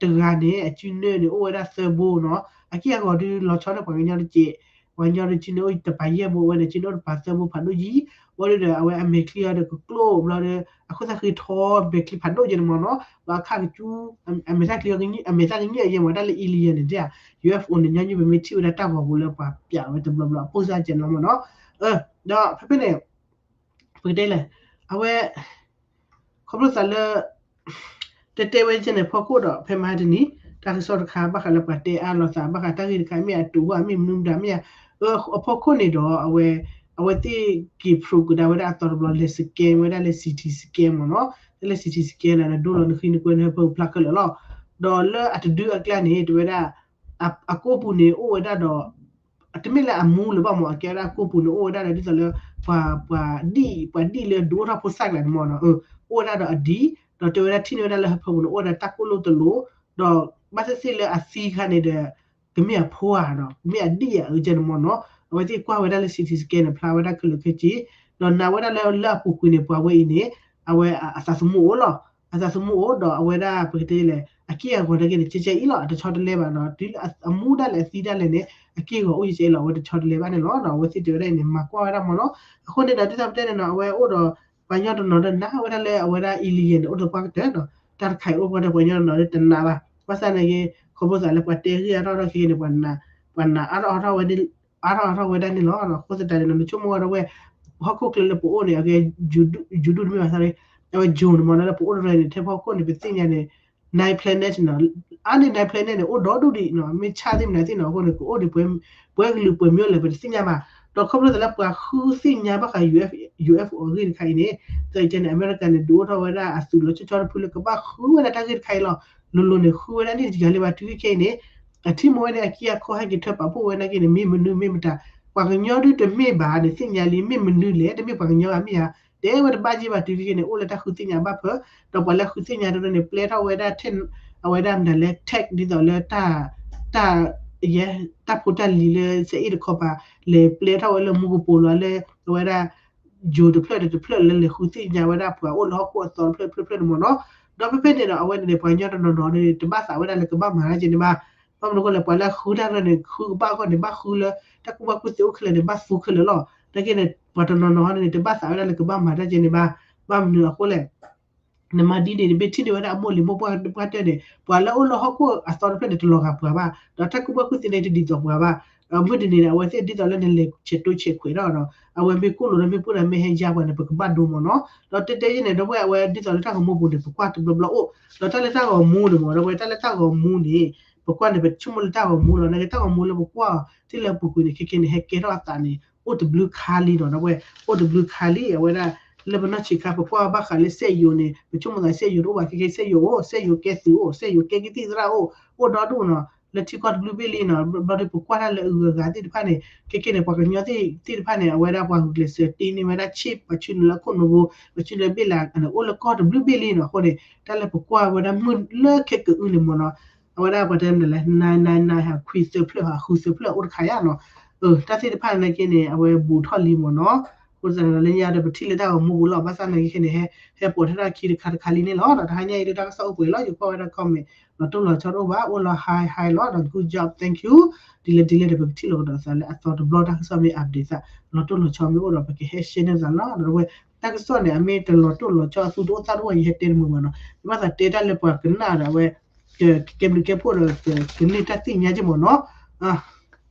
ဂၤန့ၣ် အစုနၢန့ၣ် အိၣ်ဝဲဒၣ်သၢဘိနီၤ, အက့ၢ်အဂီၤဒုးလီၤဆီန့ၢ်ပှၤကညီတက့ၢ်, ပှၤကညီဒုးစုနၢအိၣ်တပၤယဲၢ်ဘိ အဝဲန့ၣ် စုနၢအိၣ်တပၤသၢဘိဖးဒိၣ်ယံၤ, ဘျီဒုဒီး အဝဲအမဲာ်ချံအီၤဒီးကကျိၣ်ဘျီဒီး အခိၣ်သၣ်ဃံထီ မဲာ်ချံဖးဒိၣ်ယဲၢ်န့ၣ်မ့ၢ်နီၤ, ဘျီအခါကစူ အမဲာ်သၣ်ချံ အမဲာ်သၣ်ကညံၣ်အယဲၢ်မ့ၢ်ဒၣ်လၢ alien န့ၣ်ဒၣ်, UFO န့ၣ် ညီနုၢ် ပမ့ၢ်ထံၣ်ဝဲဒၣ်တၢ်ဂီၤပူၤလၢပှၤပျးဝဲတဘျီဘျီ အပိၢ်စၢ်ကဲန့ၣ်လီၤမ့ၢ်နီၤ, ဒီးဖဲဖဲန့ၣ် ပကတဲလဲၣ်, အဝဲ ခီဖျိသးလၢ တဲတဲဝဲကဲန့ၣ် ဖီခိၣ်ဒီး ဖဲမဟါတနံၤ တၢ်ကစီၣ်တခါ ဘၣ်ဃးလၢပှၤတဲအါလိာ်သး ဘၣ်ဃးတၢ်ဂ့ၢ်တခါ မ့ၢ်အတူးဧါ မ့ၢ်မနုၤမတၤ မ့ၢ်ဧါ, အဖီခိၣ်န့ၣ်ဒီး အဝဲ အဝဲသ့ၣ်က့ၤ prove ကဒါဝဲဒၣ်အသီတဘျီ လဲၤ scan ဝဲဒၣ်လၢ CT scan မ့ၢ်နီၤ, လၢ CT scan န့ၣ် နဒိလီၤနဃံနကွဲနဟၢဖၢဖျါခဲလၢာ်လီၤ, ဒီးလၢအတဒုအကျါန့ၣ် တဲဝဲဒၣ် အကိးပူၤန့ၣ် အိၣ်ဝဲဒၣ်ဒီး တမ့ၢ်လၢအမူလၢၤဘၣ်မ့ၢ် အကဲဝဲဒၣ်အကိးပူၤန့ၣ် အိၣ်ဝဲဒၣ်ဒီးဒ်သိးလၢ ပှၤ ပှၤဒံၣ် ပှၤဒံၣ်လၢဒုးအိၣ်ထီၣ်ဖိသၣ်ကျါန့ၣ်မ့ၢ်နီၤ, အိၣ်ဝဲဒၣ်ဒီးအဒံၣ်, ဒီးတဲဝဲဒၣ်ထံၣ်န့ၢ်ဝဲဒၣ်လၢဟၢဖၢပူၤန့ၣ် အိၣ်ဝဲဒၣ်တၢ်ကိၢ်လိၣ်တလိၣ်, ဒီးဘၣ်သ့ၣ်သ့ၣ်လၢအသံခါန့ၣ်ဒီး ကမ့ၢ်အဖိဧါဒီး ကမ့ၢ်အဒံၣ်ဧါ အကဲန့ၣ်မ့ၢ်နီၤ, အဝဲသ့ၣ်ကွၢ်ဝဲဒၣ်လၢ CT scan န့ၣ် ဖျါဝဲဒၣ်ခဲလၢာ်ခဲဆ့, ဒီးနာ်ဝဲဒၣ်လၢ လၢအပူၤကွံာ်န့ၣ် ပှၤဝဲအံၤန့ၣ် အဝဲအသးသမူအိၣ်လီၤ, အသးသမူအိၣ်ဒီးအဝဲဒၣ်ပကတဲလဲၣ် အက့ၢ်အဂီၤတၢ်ဂ့ၢ်န့ၣ် ကဲကဲအံၤလီၤ အတဆီတလဲဘၣ်နီၤ, တုၤလၢအမူဒၣ်လဲာ်အသံဒၣ်လဲာ်န့ၣ် အက့ၢ်အဂီၤအိၣ်ကဲကဲအံၤလီၤ အဝဲတဆီတလဲဘၣ်န့ၣ်လီၤ, အဝဲသ့ၣ်တဲဝဲဒၣ်အံၤန့ၣ် မၤကွၢ်ဝဲဒၣ်မ့ၢ်နီၤ, အဃိန့ၣ်ဒီးဒ်သိးပတဲန့ၣ်နီၤ အဝဲအိၣ်ဒီး ပှၤကညီတနီၤဒီးနာ်ဝဲဒၣ်လၢအဝဲဒၣ် alien န့ၣ် အိၣ်ဒီးပှၢ်ကတၢၢ်နီၤ, တၢ်တခါအံၤအိၣ်ပှၢ်ဒီးပှၤကညီတနီၤဒီးတနာ်ဘၣ်, ဘၣ်ဆၣ်န့ၣ်ဂ့ၤ ခီဖျိသးလၢပှၤတဲဂ့ၢ်အါထီၣ်ထီၣ်ခဲကနံၣ်န့ၣ် ပှၤနာ် ပှၤနာ်အါထီၣ်အါထီၣ်ဝဲဒၣ် အါထီၣ်အါထီၣ်ဝဲဒၣ်န့ၣ်လီၤ, အဃိသတးန့ၣ်နီၤ နဆိကမိၣ်ဝဲဒၣ်ဝဲ ဟီၣ်ခိၣ်ချၢလၢပအိၣ်န့ၣ် အကဲ ယူၤဒူၣ်တမ့ၢ်ဘၣ်ဆၣ် အဝဲ June န့ၣ်မ့ၢ်နီၤ လၢပအိၣ်တရၢန့ၣ် ထဲဖီခိၣ်န့ၣ် ပသ့ၣ်ညါန့ၣ် nine planet နီၤ, အါန့ၢ် nine planet န့ၣ် အိၣ်ဒီဒူၣ်ဒံးနီၤ, မ့ၢ်ဆၣ်သ့ၣ်မနုၤသ့ၣ်နီၤ, အဃိန့ၣ် ကအိၣ်ဒံးပှဲၤကလုာ်ပှဲၤမၠိလဲၣ် ပတသ့ၣ်ညါဘၣ်. ဒီးခီဖျိသးလၢပှၤဃုသ့ၣ်ညါဘၣ်ဃး ယူအ့ဖ်အိၣ် အဂ့ၢ်တခါအံၤန့ၣ်, တၢ်အံၤန့ၣ် အမဲရကၤန့ၣ် ဒုးအိၣ်ထီၣ်ဝဲဒၣ်အသုးလီၤဆီဆီတဖုလၢကဘၣ်ဃုဝဲဒၣ်တၢ်ဂ့ၢ်တခါအံၤလီၤ. လိၤလိၤန့ၣ် ဃုဝဲဒၣ်န့ၣ်တယၤလံဘၣ် တုၤခဲအံၤန့ၣ် အထံၣ်မိၣ်ဝဲဒၣ်အကံၢ်အခိၣ် ဟဲက့ၤထၢပာ်ဖှိၣ်ဝဲဒၣ်က့ၤန့ၣ် မ့ၢ်မနုၤမ့ၢ်မတၤ, ပှၤကညီဒုတမ့ၢ်ဘၣ်န့ၣ် သ့ၣ်ညါလံ မ့ၢ်မနုၤလဲၣ် တမ့ၢ်ပှၤကညီဂၤမ့ၢ်ဧါ, တဲဝဲတဘၣ်က့ၤဘၣ် တုၤခဲအံၤန့ၣ် အိၣ်လၢတၢ်ဃုသ့ၣ်ညါဘၣ်ဖၢ, ဒီးပှၤလၢဃုသ့ၣ်ညါတဖၣ်န့ၣ် ပျဲထီၣ်ဝဲဒၣ် အဝဲဒၣ်မတၤလဲၣ် tag ဒ်သိးလၢ တၢ် ယဲ တၢ်ဖိတၢ်လံၤလၢ စဲအ့ၣ်တခီပၤ လဲၤပျဲထီၣ်ဝဲလၢမူကပိာ်လီၤလၢ အဝဲဒၣ် ယိၤတဖျၢၣ်ဒီးတဖျၢၣ်လၢလဲၤဃုသ့ၣ်ညါဝဲဒၣ်ပှၤအိၣ်လၢဟီၣ်ခိၣ်အသီတဖျၢၣ်တဖျၢၣ်တဖျၢၣ်န့ၣ်မ့ၢ်နီၤ. ဒီးဖဲဖဲန့ၣ်ဒီး အဝဲန့ၣ်န့ၣ် ပှၤကညီတနီၤနီၤန့ၣ် တဘၣ်သးဝဲဒၣ်လၢကဘၣ်မၤတၢ်ကဲန့ၣ်ဘၣ်. ဘၣ်မနုၤအဃိလဲၣ် ပှၤလၢဃုတၢ်တဖၣ်န့ၣ် ဃုကဘၣ်အဂီၢ်န့ၣ် ဘၣ်ဃုလၢ တၢ်ကူၣ်ဘၣ်ကူၣ်သ့အိၣ်ခဲလၢာ်န့ၣ် ဘၣ်သူခဲလၢာ်လီၤ. နာ်က့န့ၣ် ပှၤတနီၤနီၤန့ၣ် တဘၣ်သးဝဲဒၣ်လၢကဘၣ်မၤတၢ်ကဲန့ၣ်ဘၣ်. ဘၣ်မနုၤအဃိလဲၣ် နမၤဒ်န့ၣ် နမ့ၢ်ထံၣ်န့ၢ်ဝဲဒၣ်အမိၢ်လံၤမိၢ်ပှၢ်တဖၣ်တဲန့ၣ် ပှၤလၢအိၣ်လၢဟီၣ်ခိၣ်အသီတဖျၢၣ်န့ၣ် တလီၤဂာ်ပှၤဘၣ်, ဒီးတၢ်ကူၣ်ဘၣ်ကူၣ်သ့န့ၣ် တဒ်သိးပှၤဘၣ်. မုၢ်တနံၤန့ၣ် အဝဲသ့ၣ်ဒ်သိးလၢနလဲၤဆဲးတိဆဲးခွဲးထီၣ်ဒီး အဝဲမ့ၢ်ကိၣ်လိာ်ဒီးမ့ၢ်ပှၢ်ဒီးမ့ၢ်ဟဲယါပှၤန့ၣ် ပကဘၣ်ဒိမ့ၢ်နီၤ. ဒီးတဲတဲယဲန့ၣ် ဒီပုၢ်ဝဲၢ် အဝဲဒ်သိးလၢတၢ်ဂီၤမူပူၤန့ၣ် ပကွၢ်တဘျီဘျီအိၣ်, ဒီးတၢ်လၢတၢ်ဂီၤမူန့ၣ်မ့ၢ် ဒီပုၢ်ဝဲၢ် တၢ်လၢတၢ်ဂီၤမူန့ၣ် ပကွၢ်န့ၣ် ပဆိကမိၣ်လၢတၢ်ဂီၤမူလီၤ. နာ်က့တၢ်ဂီၤမူလၢပကွၢ်အီၤ ထံၣ်လၢအပူၤကွံာ်န့ၣ် ခဲခဲန့ၣ် ဟဲကဲထီၣ်အသးန့ၣ် အိၣ်တဘျုးခါလံနီၤ ဒီပုၢ်ဝဲၢ်, အိၣ်တဘျုးခါလံ. အဝဲဒၣ် လၢပနီၢ်ဆံးခါ ပကွၢ်ဘၣ်ဃးလၢစက်ရုံန့ၣ် ပဆိကမိၣ်သးစက်ရုံတအိၣ်ဘၣ် ခဲခဲစက်ရုံအိၣ်, စက်ရုံကဲသုးအိၣ်, စက်ရုံကဲကသံၣ်သရၣ်အိၣ်, အိၣ်ဒီဒူၣ်နီၤ လၢထံကီၢ်တဘျုးဘ့ၣ်လံနီၤ. ဘျီဒီးပကွၢ်တၢ်လၢအဂုၤအဂၤသ့ၣ်တဖၣ်န့ၣ် ခဲခဲန့ၣ် ပှၤကညီသ့ၣ်တဖၣ်န့ၣ် အဝဲဒၣ်ပှၤဂုာ်ကျဲးစၢးတ့န့ၢ်ဝဲဒၣ် chip ပှၤဆူနုာ်လၢခိၣ်နူာ်ပူၤ ပှၤဆူနုာ်လၢဘ့ၣ်လး အိၣ်လၢကီၢ်တဘျုးဘ့ၣ်လံနီၤ. အဃိန့ၣ် တၢ်လၢပကွၢ်ဝဲဒၣ်မုၢ်လၢခဲကအုန့ၣ်မ့ၢ်နီၤ အဝဲဒၣ်ပှၤတဲမနုၤလဲၣ် နါနါနါ ဟးခွံသၢဖျၢၣ် ဟးဃုသၢဖျၢၣ်အိၣ်တခါယါနီၤ. တၢ်သ့ၣ်တဖၣ်နာ်က့န့ၣ် အဝဲဘူးထီၣ်လံမ့ၢ်နီၤ. အဃိသတးဒီးလၢညါဒီးပထံၣ်လၢတၢ်ဂီၤမူပူၤလီၤ ဘၣ်ဆၣ်နာ်က့ခဲန့ၣ် ဟဲပိာ်ထီၣ်တၢ်ခံတခါတခါလံန့ၣ်လီၤ. ဒီးတဟါညါအံၤဒ်တၢ်ကစီၣ်အိၣ်ပှဲၤလီၤ ယကွၢ်ဝဲဒၣ် comment လီၤတိၢ်လီၤဆီတအိၣ်ဘၣ် အိၣ်လီၤ high high လီၤ ဒီး good job thank you ဒ်လဲၣ်ဒ်လဲၣ်ဒီး ပကထံၣ်လိာ်ကဒီးသးလၢအသီတဘျီ တၢ်ကစီၣ်မ့ၢ် update သး လီၤတိၢ်လီၤဆီမ့ၢ်အိၣ်ဒီး ပကဟဲ share န့ၢ်သးလီၤ. ဒီးဝဲ တၢ်ကစီၣ်န့ၣ် အမ့ၢ်တလီၤတိၢ်လီၤဆီ အသူတအိၣ်သးတအိၣ် ယဟဲတဲတမုာ်ဘၣ်နီၤ. ယဘၣ်သးတဲတၢ်လၢပှၤကနၣ်ဒီး အဝဲ ကကဲဘျုးကဲဖှိၣ်ဒီး ကန့ၢ်တၢ်သ့ၣ်ညါက့မ့ၢ်နီၤ.